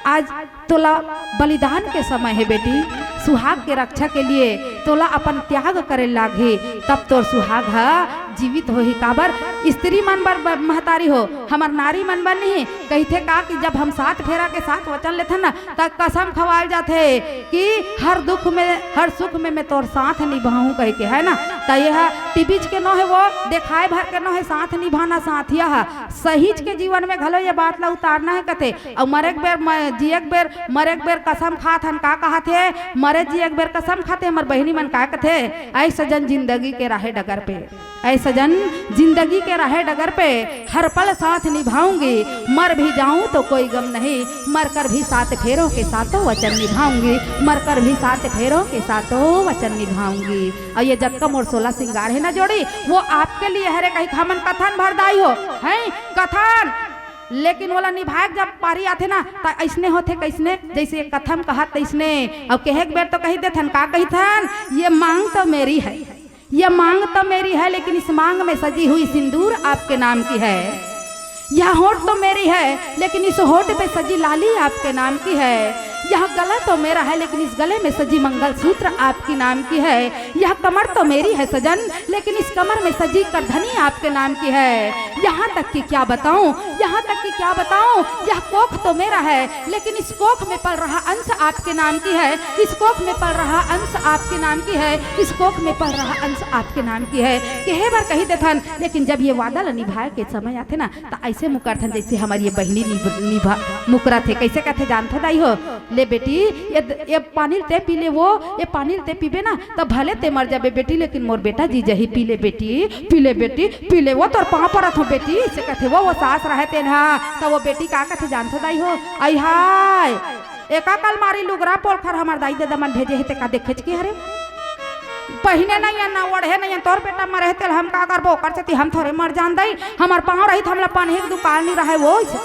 आज तोला बलिदान के समय हे बेटी, सुहाग के रक्षा के लिए तोला अपन त्याग करे लागही, तब तोर सुहाग ह जीवित होही।" काबर स्त्री मन बर ब-, महतारी हो, हमर नारी मन बर नहीं। कहिथे का कि जब हम सात फेरा के साथ वचन लेथन ना, त कसम खवाल जाथे कि हर दुख में, हर सुख में मैं तोर साथ निभाहूं कहिके, है ना। त ये ह टिबिच के नो हे, वो देखाए भर के नो हे, साथ निभाना साथिया ह। सहीच के जीवन में घलो ये बात ला उतारना हे कथे। अउ मरे के बेर, म-, जिए के बेर, मरे के बेर कसम खात हन, का कहत हे? मरे जिए के बेर कसम खाते, हमर बहिनी मन का कथे? "ऐ सजन जिंदगी के राहे डगर पे, ऐ सजन जिंदगी के राहे डगर पे, हर पल साथ निभाऊंगी, मर भी जाऊं तो कोई गम नहीं, मर कर भी सात फेरों के सातों वचन निभाऊंगी, मर कर भी सात फेरों के सातों वचन निभाऊंगी।" अउ ये जतका मोर सोला सिंगार हे ना जोड़ी, वो आपके लिए हरे कहिके हमन कथन भर दाई हो, हैं? कथन लेकिन ओला निभाए के जब पारी आथे ना, त अइसने होथे, कइसने? जइसे कथम कहत तइसने। अउ कहे के बेर तो कहि देथन, का कहिथन? "ये मांग तो मेरी है, ये मांग तो मेरी है, लेकिन इस मांग में सजी हुई सिंदूर आपके नाम की है। यह होंठ तो मेरी है, लेकिन इस होंठ पे सजी लाली आपके नाम की है। यह गला तो मेरा है, लेकिन इस गले में सजी मंगलसूत्र आपकी नाम की है। यह कमर तो मेरी है सजन, लेकिन इस कमर में सजी करधनी आपके नाम की है। यहाँ तक कि क्या बताऊं, यहाँ तक कि क्या बताऊं, यह कोख तो मेरा है, लेकिन इस कोख में पल रहा अंश आपके नाम की है, इस कोख में पल रहा अंश आपके नाम की है, इस कोख में पल रहा अंश आपके नाम की है।" कहे बर कहि देथन, लेकिन जब ये वादा ल निभाए के समय आथे ना, त अइसे मुकरथन, जइसे हमर ये बहिनी निभ-, निभा-, मुकरत हे। कइसे कथे जानथो दाई हो? "ले बेटी, ये द-, ये पानी ल ते पी ले वो, ये पानी ल ते पीबे ना, त भले ते मर जाबे बेटी, लेकिन मोर बेटा जी जही। पी ले बेटी, पी ले बेटी, पी ले वो, तोर पाँव परत हों बेटी," अइसे कथे वो, वो सास रहे तेन हा। त वो बेटी का कथे जानथो दाई हो? "अई हाय, एका कलमारी लुगरा पोलखर हमर दाई ददा मन भेजे हे, ते का देखेच के हरे? पहिने नइ अन, ना ओढ़े नइ अन, तोर बेटा मरे हे, तेल हम का करबो? ओकर सेती हम थोरे मर जान दई, हमर पाँव रहित, हमला पनही के दुकाल नी रहे वो।" अइसे,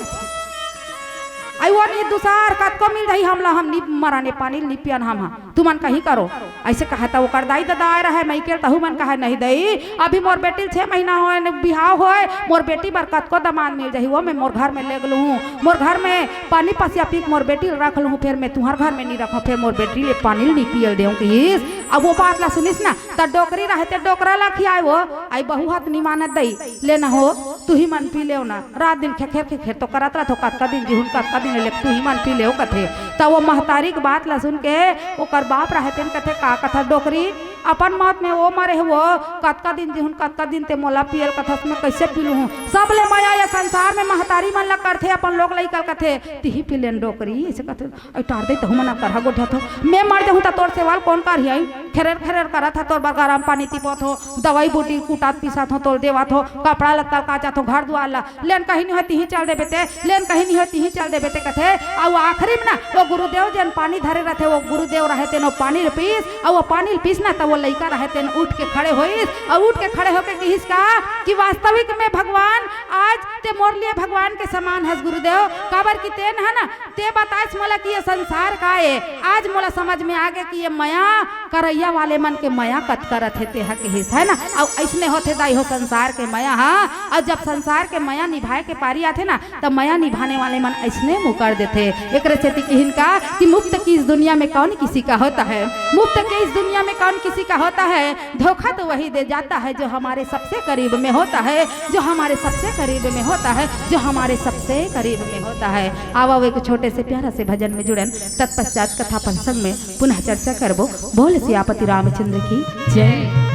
"अई वो नी दुसार, कतको मिल जाही हमला, हम नी मरन, ए पानी ल नी पियन हम हा, तुमन कहीं करो।" अइसे कहा त ओकर दाई ददा आए रहे, मइके ल तहू मन कहा, "नहीं दई, अभी मोर बेटी ल छह महीना होए, न बिहाव होए, मोर बेटी बर कतको दमांद मिल जाही, वो मैं मोर घर में लेग लूहूं, मोर घर में पानी पसिया पी के मोर बेटी ल रख लूहूं, फेर मैं तुंहर घर में नी रखंव, फेर मोर बेटी ले पानी ल नी पियल देंव," कहिस। अब वो बात ला सुनिस ना, त डोकरी रहे ते डोकरा ला खियाए वो, अई बहू हा त नी मानत दई, "ले ना हो, तुही मन पी लेव ना, रात दिन खेखेर खेखेर तो करत रथो, कतका दिन जीहून, कतका दिन ले तुही मन पी लेव," कथे। त वो महतारी के बात ला सुन के ओकर बाप रहे तेन कथे, "का कथा डोकरी, अपन मौत में वो मरे हे वो, कतका दिन जीहूं, कतका दिन ते मोला पियल कथस, मैं कइसे पी लूहूं? सबले मया ये संसार में महतारी मन ला करथे, अपन लोग लइका ल कथे, "तिही पी लेन डोकरी," अइसे कथे। अउ टार दे, तहूं मन करहा गोठियाथो। मैं मर जाहूं त तोर सेवा ल कोन करही? खरेर खरेर करत हा, तोर बर गरम पानी तिपोत हो, दवाई बूटी कूटत पीसत हो, तोल देवत हो, कपड़ा लत्ता ल काचत हो, घर दुआर ला, "लेन कहीं नहीं होय तिही चल देबे ते, लेन कहीं नहीं होय तिही चल देबे ते," कथे। अउ आखिरी में ना, वो गुरुदेव जेन पानी धरे रथे, वो गुरुदेव रहे तेन वो पानी ल पीस, अउ वो पानी ल पीस ना, त वो लइका रहे तेन उठ के खड़े होइस, अउ उठ के खड़े होके किहिस का कि वास्तविक में भगवान, आज ते मोर लिए भगवान के समान हस गुरुदेव, काबर कि तेन ह ना, ते बताइस मोला कि ये संसार का ए। आज मोला समझ में आ गे कि ये मया करइया वाले मन के मया कतका रथे, तेहा कहिस, है ना? अउ अइसने होथे दाई हो संसार के मया हा। अउ जब संसार के मया निभाए के पारी आथे ना, त मया निभाने वाले मन अइसने मुकर देथे। एकरे सेती किहिन का कि मुफ्त की इस दुनिया में कौन किसी का होता है, मुफ्त की इस दुनिया में कौन किसी का होता है, धोखा तो वही दे जाता है जो हमारे सबसे करीब में होता है, जो हमारे सबसे करीब में होता है, जो हमारे सबसे करीब में होता है। आवा, वो एक छोटे से प्यारा से भजन में जुड़न, तत्पश्चात कथा प्रसंग में पुनः चर्चा करबो। बोल सियापति रामचंद्र की जय।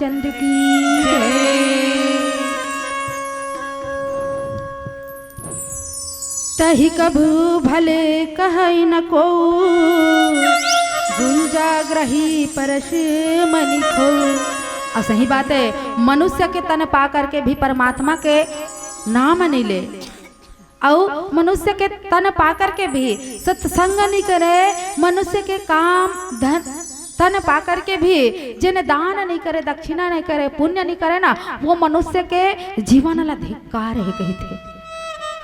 चंद की जय। तहि कभू भले कहै न को, गुंजाग्रही परस मनि खो। और सही बात है, मनुष्य के तन पा करके भी परमात्मा के नाम नहीं ले, अउ मनुष्य के तन पा करके भी सत्संग नहीं करे, मनुष्य के काम धन तन पा करके भी जेन दान नहीं करे, दक्षिणा नहीं करे, पुण्य नहीं करे ना, वो मनुष्य के जीवन ला धिक्कार है कहिथे,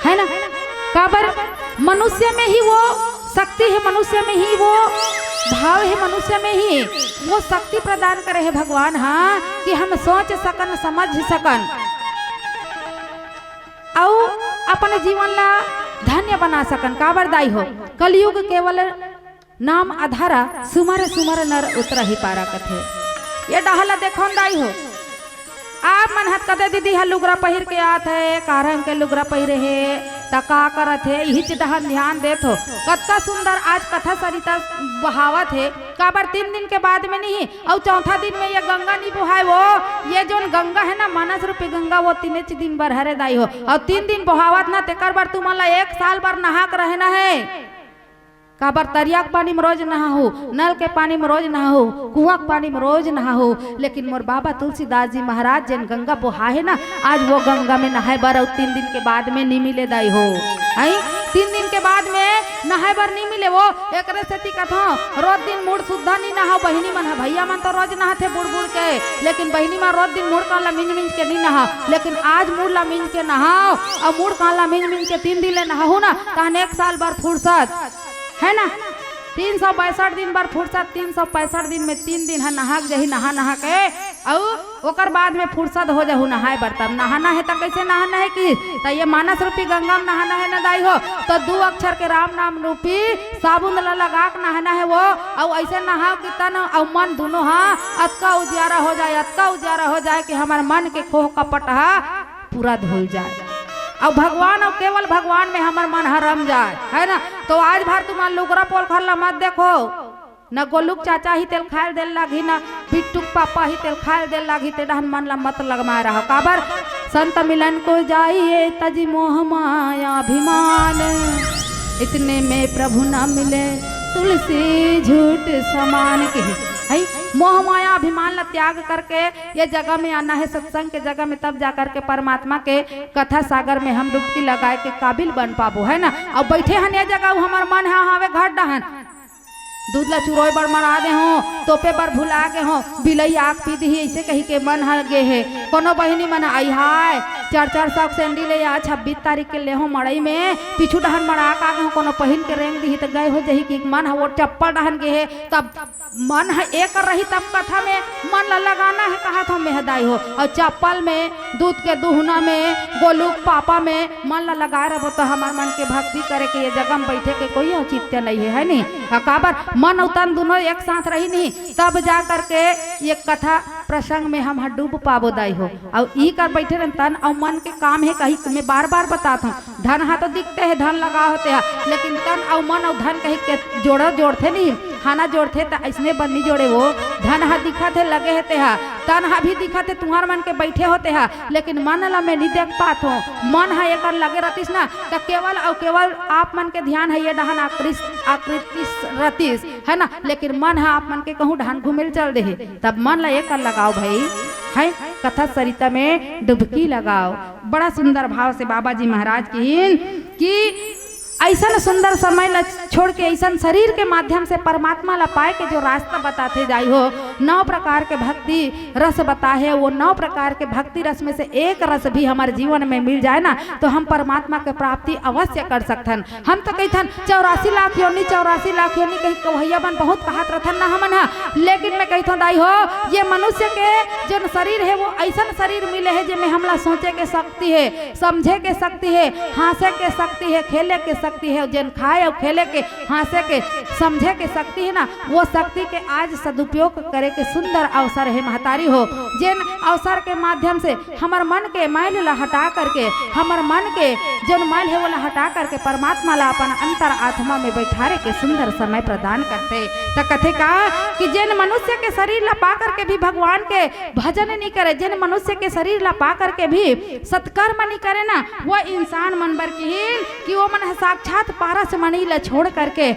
है ना? काबर? मनुष्य में ही वो शक्ति है, मनुष्य में ही वो भाव है, मनुष्य में ही वो शक्ति प्रदान करे है भगवान, हाँ, कि हम सोच सकन, समझ सकन, अउ अपन जीवन ला धन्य बना सकन। काबर दाई हो, कलयुग केवल नाम अधारा, सुमर सुमर नर उतरहि पारा कथे। ये डहर ला देखो न दाई हो, आप मन हत कदे दीदी ह लुगरा पहिर के आत हे, का रंग के लुगरा पहिरे हे, त का करत हे, इहिच डहर ध्यान देत हो। कतका सुंदर आज कथा सरिता बहावत हे, काबर तीन दिन के बाद में नहीं, अउ चौथा दिन में ये गंगा नहीं बोहाय वो, ये जोन गंगा है ना, मानस रूपी गंगा, वो तीनेच दिन बर हरे दाई हो, अउ तीन दिन बोहावत ना, तेकर बर तुमन ला एक साल बर नहाक रहना है। काबर तरिया के पानी में रोज नहाहू, नल के पानी में रोज नहाहू, कुआं के पानी में रोज नहाहू, लेकिन मोर बाबा तुलसीदास जी महाराज जेन गंगा बोहाए हे ना, आज वो गंगा में नहाए बर अउ तीन दिन के बाद में नी मिले दाई हो। आई तीन दिन के बाद में नहाए बर नी मिले वो, एकरे सेती कथों रोज दिन मुड़ सुद्धा नी नहाओ बहिनी मन ह। भैया मन तो रोज नहाथे बुड़ बुड़ के, लेकिन बहिनी मन रोज दिन मुड़ कान ला मिंज मिंज के नी नहाओ, लेकिन आज मुड़ ला मिंज के नहाओ अउ मुड़ कान ला मिंज मिंज के तीन दिन ले नहाहू ना, तहन एक साल बर फुर्सत है ना, तीन सौ पैंसठ दिन बर फुर्सत, तीन सौ पैंसठ दिन में तीन दिन ह नहा के जही, नहा नहा के, अउ ओकर बाद में फुर्सत हो जहू नहाए बर। तब नहाना है त कैसे नहाना है कि त ये मानस रूपी गंगा में नहाना है न दाई हो, त दू अक्षर के राम नाम रूपी साबुन ला लगा के नहाना है वो, अउ ऐसे नहाओ कि तन अउ मन दोनों हा अतका उजियारा हो जाए, अतका उजियारा हो जाए कि हमार मन के खोह कपट हा पूरा धुल जाए अउ भगवान अउ केवल भगवान में हमर मन ह रम जाए, है ना? तो आज भर तुमन लुगरा पोलखर ला मत देखो, न गोलुक चाचा ही तेल खाए देल लागी, न बिट्टू पापा ही तेल खाए देल लागी, ते डहन मन ला मत लगमाए रहो। काबर? संत मिलन को जाइए तजि मोह माया अभिमान, इतने में प्रभु न मिले तुलसी झूठ समान। के है मोह माया अभिमान ला त्याग करके ये जगह में आना है, सत्संग के जगह में, तब जा करके परमात्मा के कथा सागर में हम डुबकी लगाए के काबिल बन पाबो, है ना? अब बैठे हन ये जगह, अउ हमर मन ह हावे घर डहन, दूध ला चुरोय बर मरा दे हो, तोपे बर भुला गे हो, बिलई आग पी दिही, ऐसे कही के मन ह गे हे। कोनो बहिनी मन आई हाय, चार चार सौ के सैंडिल या छब्बीस तारीख के ले हो मड़ई में, पीछू डहन मड़ा का गे हो, कोनो पहिन के रेंग दिही त गए हो जही कि मन ह वो चप्पल डहन गे हे, तब मन ह एक रही तब कथा में मन ला लगाना है, कहा था मेहदाई हो। अउ चप्पल में, दूध के दुहना में, गोलुक पापा में मन ला लगाए रहबो त हमर मन के भक्ति करे के ये जगह में बैठे के कोई औचित्य नहीं है, है नी? अउ काबर मन अउ तन दोनों एक साथ रही नी, तब जा करके ये कथा प्रसंग में हम ह डूब पाबो दाई हो। अउ ई कर बैठे रहन तन अउ मन के काम है कही मैं बार बार बतात हूँ, धन हा तो दिखते है, धन लगा होते हैं, लेकिन तन अउ मन अउ धन कही के जोड़ा जोड़थे नहीं, खाना जोड़थे त ऐसने बन नहीं जोड़े वो। धन हा दिखत है लगे है तेहा, तन हा भी दिखत है तुहर मन के बैठे होते हा, लेकिन मन ला मैं नहीं देख पात हूँ। मन हा एकर लगे रहतिस ना त केवल अउ केवल आप मन के ध्यान है ये डहन आकृष्ट आकृतिस रहतिस, है ना? लेकिन मन हा आप मन के कहूँ डहन घूमेल चल दे है, तब मन ला एकर लगाओ भाई, है कथा सरिता में डुबकी लगाओ। बड़ा सुंदर भाव से बाबा जी महाराज किहिन कि ऐसन सुंदर समय ल छोड़ के, ऐसन शरीर के माध्यम से परमात्मा ला पाए के जो रास्ता बताथे जाई हो, नौ प्रकार के भक्ति रस बताहे, वो नौ प्रकार के भक्ति रस में से एक रस भी हमर जीवन में मिल जाए ना, तो हम परमात्मा के प्राप्ति अवश्य कर सकथन। हम तो कहिथन चौरासी लाख योनि, चौरासी लाख योनि कही कवैया मन बहुत कहत रथन ना हमन हा, लेकिन मैं कहिथों दाई हो, ये मनुष्य के जो शरीर है वो ऐसन शरीर मिले है जेमे हमला सोचे के शक्ति है, समझे के शक्ति है, हाँसे के शक्ति है, खेले के शक्ति हे, जेन खाए अउ खेले के, हाँसे के, समझे के शक्ति हे ना, वो शक्ति के आज सदुपयोग करे के सुंदर अवसर हे महतारी हो। जेन अवसर के माध्यम से हमर मन के मैल ला हटा करके, हमर मन के जोन मैल हे, वो ला हटा करके परमात्मा ला अपन अंतर आत्मा में बैठारे के सुंदर समय प्रदान करथे। त कथे का कि जेन मनुष्य के शरीर ला पा करके भी भगवान के भजन नहीं करे, जेन मनुष्य के शरीर ला पा करके भी सत्कर्म नहीं करे ना, वो इंसान मन बर किहिन कि वो मन ह साक्षात पारस मणि ला छोड़ करके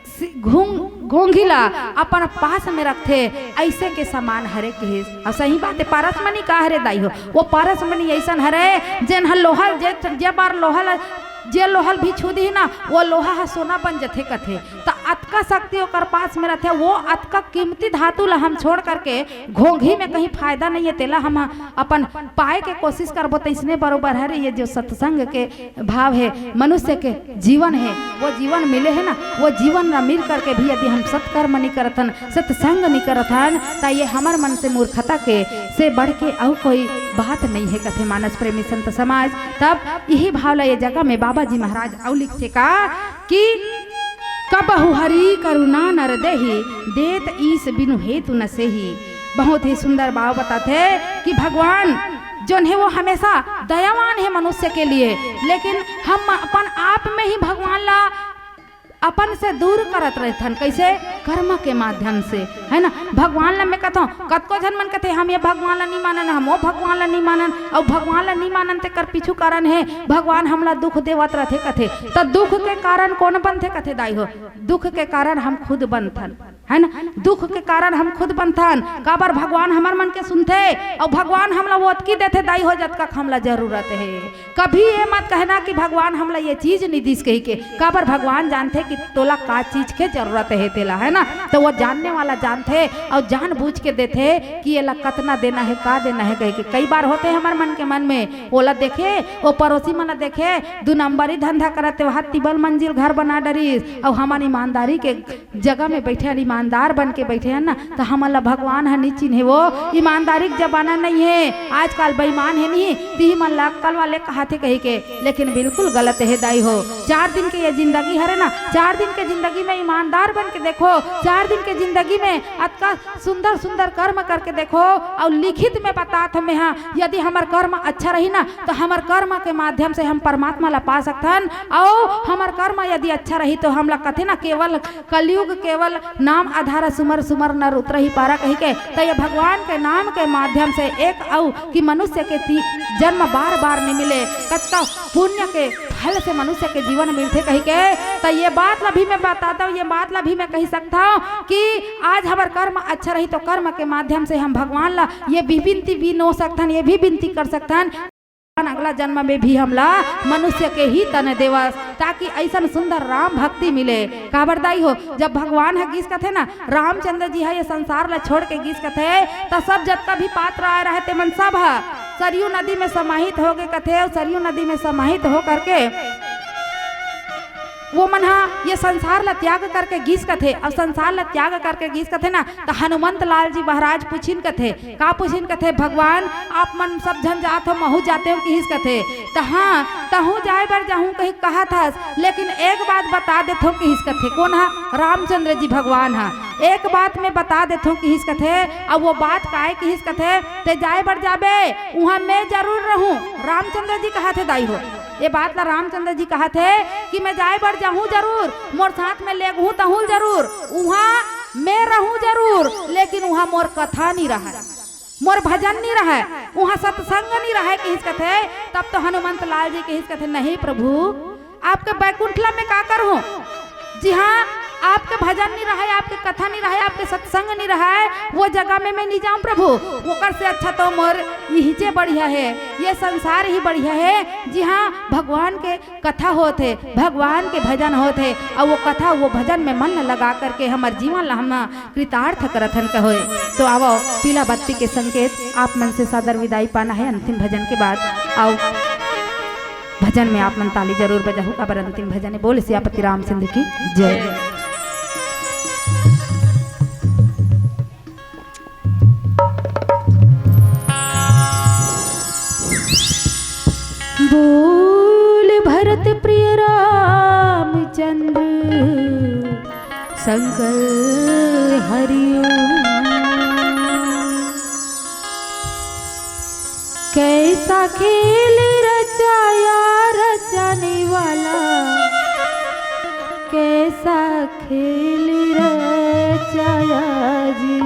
सि-, घूंग-, घोंघी ला अपन पास में रखथे, ऐसे के समान हरे किहिस। अउ सही बात हे, पारस मणि का हरे दाई हो? वो पारस मणि ऐसन हरे, जेन ह लोहा ल, जे, जे बार लोहा ल, जे लोहा ल भी छू दिही ना, वो लोहा ह सोना बन जथे कथे। त अतका शक्ति ओकर पास में रथे, वो अतका कीमती धातु ला हम छोड़ करके घोंघी में कहीं फायदा नहीं हे, तेला हम अपन पाए के कोशिश करबो, त इसने बरोबर हरे ये जो सत्संग के भाव हे, मनुष्य के जीवन हे, वो जीवन मिले हे ना, वो जीवन ला मिल करके भी यदि हम सत्कर्म नहीं करथन, सत्संग नहीं करथन, त ये हमर मन से मूर्खता के से बढ़ के अउ कोई बात नहीं हे, कथे मानस प्रेमी संत समाज। तब यही भाव ला ये जगह में बाबा जी महाराज अउ लिखथे का कि कबहु हरि करुणा नर देहि, देत ईस बिनु हेतु न सेहि। बहुत ही सुंदर भाव बताथे कि भगवान जोन हे वो हमेशा दयावान हे मनुष्य के लिए, लेकिन हम अपन आप में ही भगवान ला अपन से दूर करत रहथन। कैसे? कर्म के माध्यम से, है ना? भगवान ला मैं कथौं, कतको झन मन कथे, "हम ये भगवान ला नहीं मानन, हम वो भगवान ला नहीं मानन," अउ भगवान ला नहीं मानन तेकर पीछू कारण हे, भगवान हमला दुख देवत रथे कथे। त दुख के कारण कौन बनथे कथे दाई हो? दुख के कारण हम खुद बनथन, है ना? दुख के कारण हम खुद बनथन। काबर भगवान हमर मन के सुनथे, अउ भगवान हमला ओतकी देथे दाई हो, जतका हमला जरूरत हे। कभी ये मत कहना कि भगवान हमला ये चीज नहीं दिस कही के, काबर भगवान जानथे कि तोला का चीज के जरूरत हे तेला, है ना? तो वो जानने वाला जानथे अउ जानबूझ के देथे कि एला कतना देना हे, का देना हे कही के। कई बार होथे हमर मन के मन में, ओला देखे, वो पड़ोसी मन ला देखे, दू नंबरी धंधा करत हे, वहाँ तिबल मंजिल घर बना डरिस, अउ हमन ईमानदारी के जगह में बैठे हन, ईमानदार बन के बैठे हन ना, त हमन ला भगवान ह नहीं चिन्हे। वो ईमानदारी के जमाना नहीं हे, आजकल बेईमान हे नहीं, तिही मन ला अक्कल वाले कहाथे कही के, लेकिन बिल्कुल गलत हे दाई हो। चार दिन के ये जिंदगी हरे ना, चार दिन के जिंदगी में ईमानदार बन के देखो, चार दिन के जिंदगी में अतका सुंदर सुंदर कर्म करके देखो, अउ लिखित में बतात हमें हा, यदि हमर कर्म अच्छा रही ना, तो हमर कर्म के माध्यम से हम परमात्मा ला पा सकथन, अउ हमर कर्म यदि अच्छा रही तो हमला कथे ना, केवल कलयुग केवल नाम आधार सुमर सुमर नर उतरहि पारा कही के। त ये भगवान के नाम के माध्यम से एक अउ कि मनुष्य के ती-, जन्म बार बार नहीं मिले, कतका पुण्य के फल से मनुष्य के जीवन मिलथे कही के। त ये बात ला भी मैं बताता हूँ, ये बात ला भी मैं कही सकता हूँ कि आज हमर कर्म अच्छा रही तो कर्म के माध्यम से हम भगवान ला ये भी विनती भी नो सकथन, ये भी विनती कर सकथन, अगला जन्म में भी हमला मनुष्य के ही तन देवस, ताकि ऐसन सुंदर राम भक्ति मिले। काबर दाई हो, जब भगवान ह गीस कथे ना, रामचंद्र जी ह ये संसार ला छोड़ के गीस कथे, त सब जतका भी पात्र आए रहे ते मन सब ह सरयू नदी में समाहित हो गए कथे, अउ सरयू नदी में समाहित हो करके वो मन ह ये संसार ला त्याग करके गीस कथे, अउ संसार ला त्याग करके गीस कथे ना, त हनुमंत लाल जी महाराज पूछिन कथे, का पूछिन कथे, "भगवान, आप मन सब झन जात हो, महू जाते हो," किहिस कथे। त हाँ, तहूँ जाए बर जाहूँ कही कहत हस, लेकिन एक बात बता देथो किहिस कथे। कोन ह? रामचंद्र जी भगवान ह। एक बात मैं बता देथो किहिस कथे, अउ वो बात काय किहिस कथे, "ते जाए बर जाबे, उहाँ मैं जरूर रहूँ।" रामचंद्र जी कहत हे दाई हो, ये बात ला रामचंद्र जी कहत हे कि "मैं जाए बर जाहूँ जरूर, मोर साथ में लेगहूँ तहूँ जरूर, उहाँ मैं रहूँ जरूर, लेकिन उहाँ मोर कथा नहीं रहय।" मोर भजन नहीं रहय, उहाँ सत्संग नहीं रहय किहिस कथे। तब तो हनुमंत लाल जी किहिस कथे, "नहीं प्रभु, आपके बैकुंठला में का करहूँ? जी हाँ, आपके भजन नहीं रहय, आपके कथा नहीं रहय, आपके सत्संग नहीं रहय, वो जगह में मैं नहीं जाऊँ प्रभु। ओकर से अच्छा तो मोर यही जे बढ़िया हे, ये संसार ही बढ़िया हे। जी हाँ, भगवान के कथा होत हे, भगवान के भजन होत हे, अउ वो कथा, वो भजन में मन लगा करके हमर जीवन ला हम कृतार्थ करत हन कहोय।" तो आवो, पीला बत्ती के संकेत आप मन से सादर विदाई पाना हे अंतिम भजन के बाद। अउ भजन में आप मन ताली जरूर बजाहू, काबर अंतिम भजन हे। बोल सियापति रामचंद्र की जय। बोल भरत प्रिय राम शंकर हरिओम। कैसा खेल रचाया रचने वाला, कैसा खेल रचाया जी।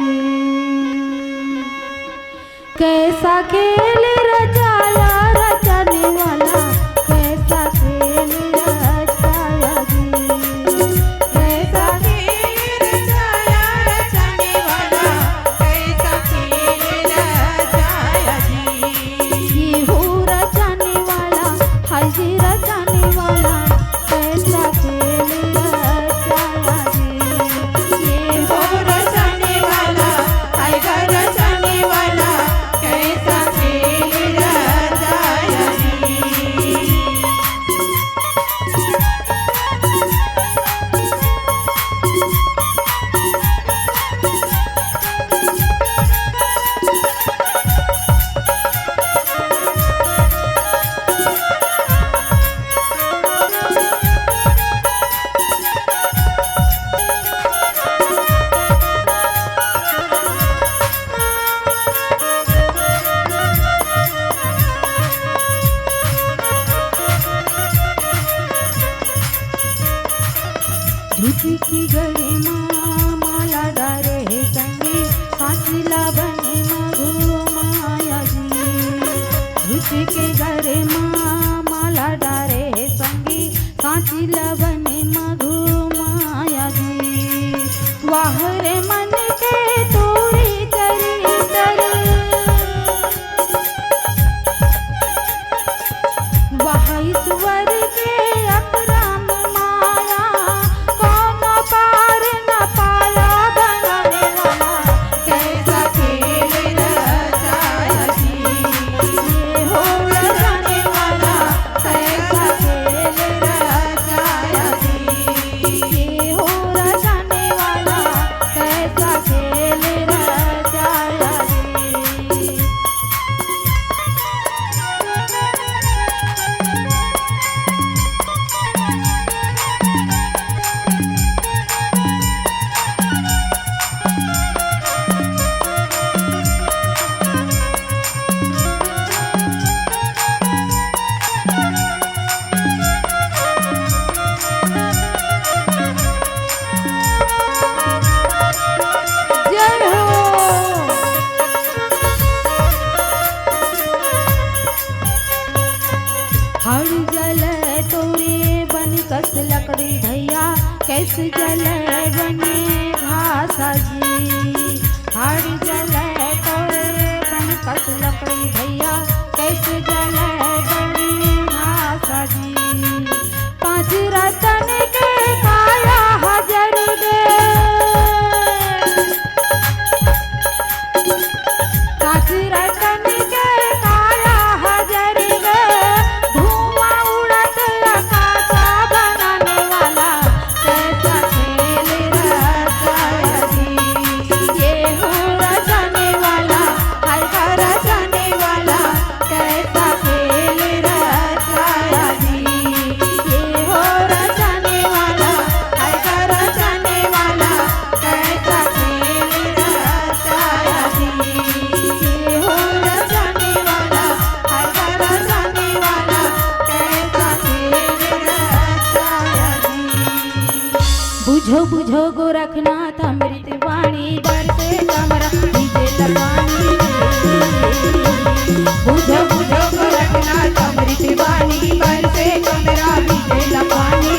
कैसा खेल रचाया रचने वाला, कैसा खेल रचाया जी। कैसा खेल रचाया रचने वाला, कैसा खेल रचाया जी। ये हो रचने वाला, हाय जी रचने वाला, कैसा खेल रचाया जी। ये हो रचने वाला, हाय ग रचने वाला, कैसा खेल रचाया जी। झूठ की गरे मा माला डारे हे संगी, साँच ला बने मा घुमाया जी। झूठ के गरे मा माला डारे हे संगी, साँच ला बने मा घुमाया जी। वाह रे मन के तोरे चरितर, वाह ईश्वर के अपरम माया, कोनो पार न पाया बनाने वाला, कैसा खेल रचाया जी। ये हो रचाने वाला, कैसा खेल रचाया जी। ये हो रचाने वाला, कैसा खेल रचाया जी। जय हो। हर जल तोरे बन कस लकड़ी भैया, कैस जल बने घासा जी। हर जल तोरे बन कस लकड़ी भैया, कैस जल बने घासा जी। पाँच रतन के काया हजर गे, पाँच रतन के काया हजर गे, धुआं उड़त आकाश बनाने वाला, कैसा खेल रचाया जी। ये हो रचाने वाला, हाय गा रचाने वाला, कैसा खेल रचाया जी। ये हो रचाने वाला, हाय गा रचाने वाला, कैसा खेल रचाया जी। ये हो रचाने वाला, हाय गा रचाने वाला, कैसा खेल रचाया जी। बुझो बुझो गोरखनाथ अमृत वाणी बरसे कमरा भीजे लपानी। बुझो बुझो गोरखनाथ अमृत वाणी बरसे कमरा भीजे लपानी।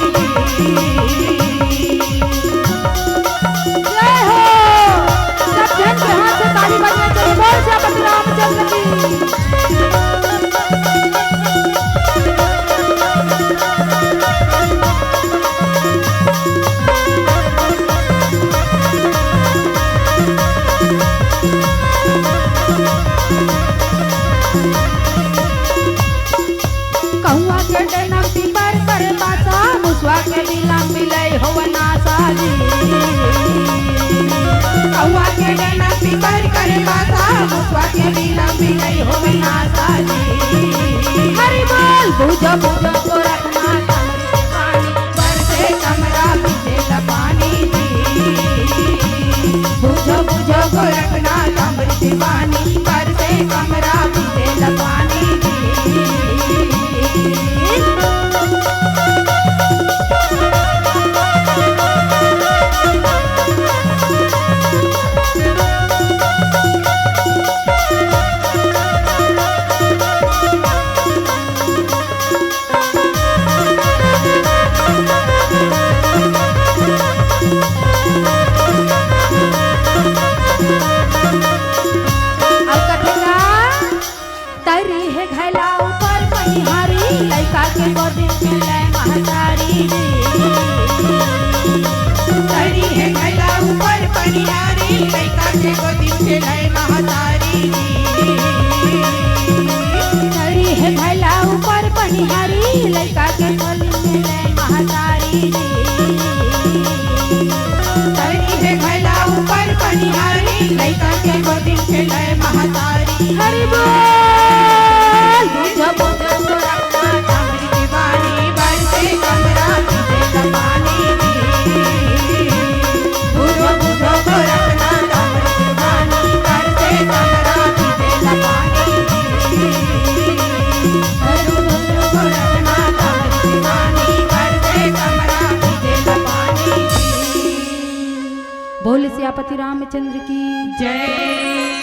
जय हो। सब जन के हाथ से ताली बजनी चाहिए। बोल श्रीपति रामचंद्र की। कौआ के डेना पीपर करे बासा, मुसवा के बिलम बिलई होवना साजी। कौआ के डेना पीपर करे बासा, मुसवा के बिलम बिलई होवना साजी। हरि बोल। बुझो बुझो गोरखनाथ अमृत पानी, बरसे कमरा भीजे लपानी जी। के गोदी में ले महतारी जी। तरी हे घला ऊपर पनिहारी, लइका के गोदी में ले महतारी जी। तरी हे घला ऊपर पनिहारी, लइका के गोदी में ले महतारी जी। तरी हे घला ऊपर पनिहारी, लइका के गोदी में ले महतारी। हरि बोल। बुझो, बुझो, गोरखनाथ अमृत पानी, बरसे कमरा पीजे का पानी जी। बुझो, बुझो, गोरखनाथ अमृत पानी, बरसे कमरा पीजे का पानी जी। बुझो, बुझो, गोरखनाथ अमृत पानी, बरसे कमरा पीजे का पानी जी। बोल सियापति रामचंद्र की जय।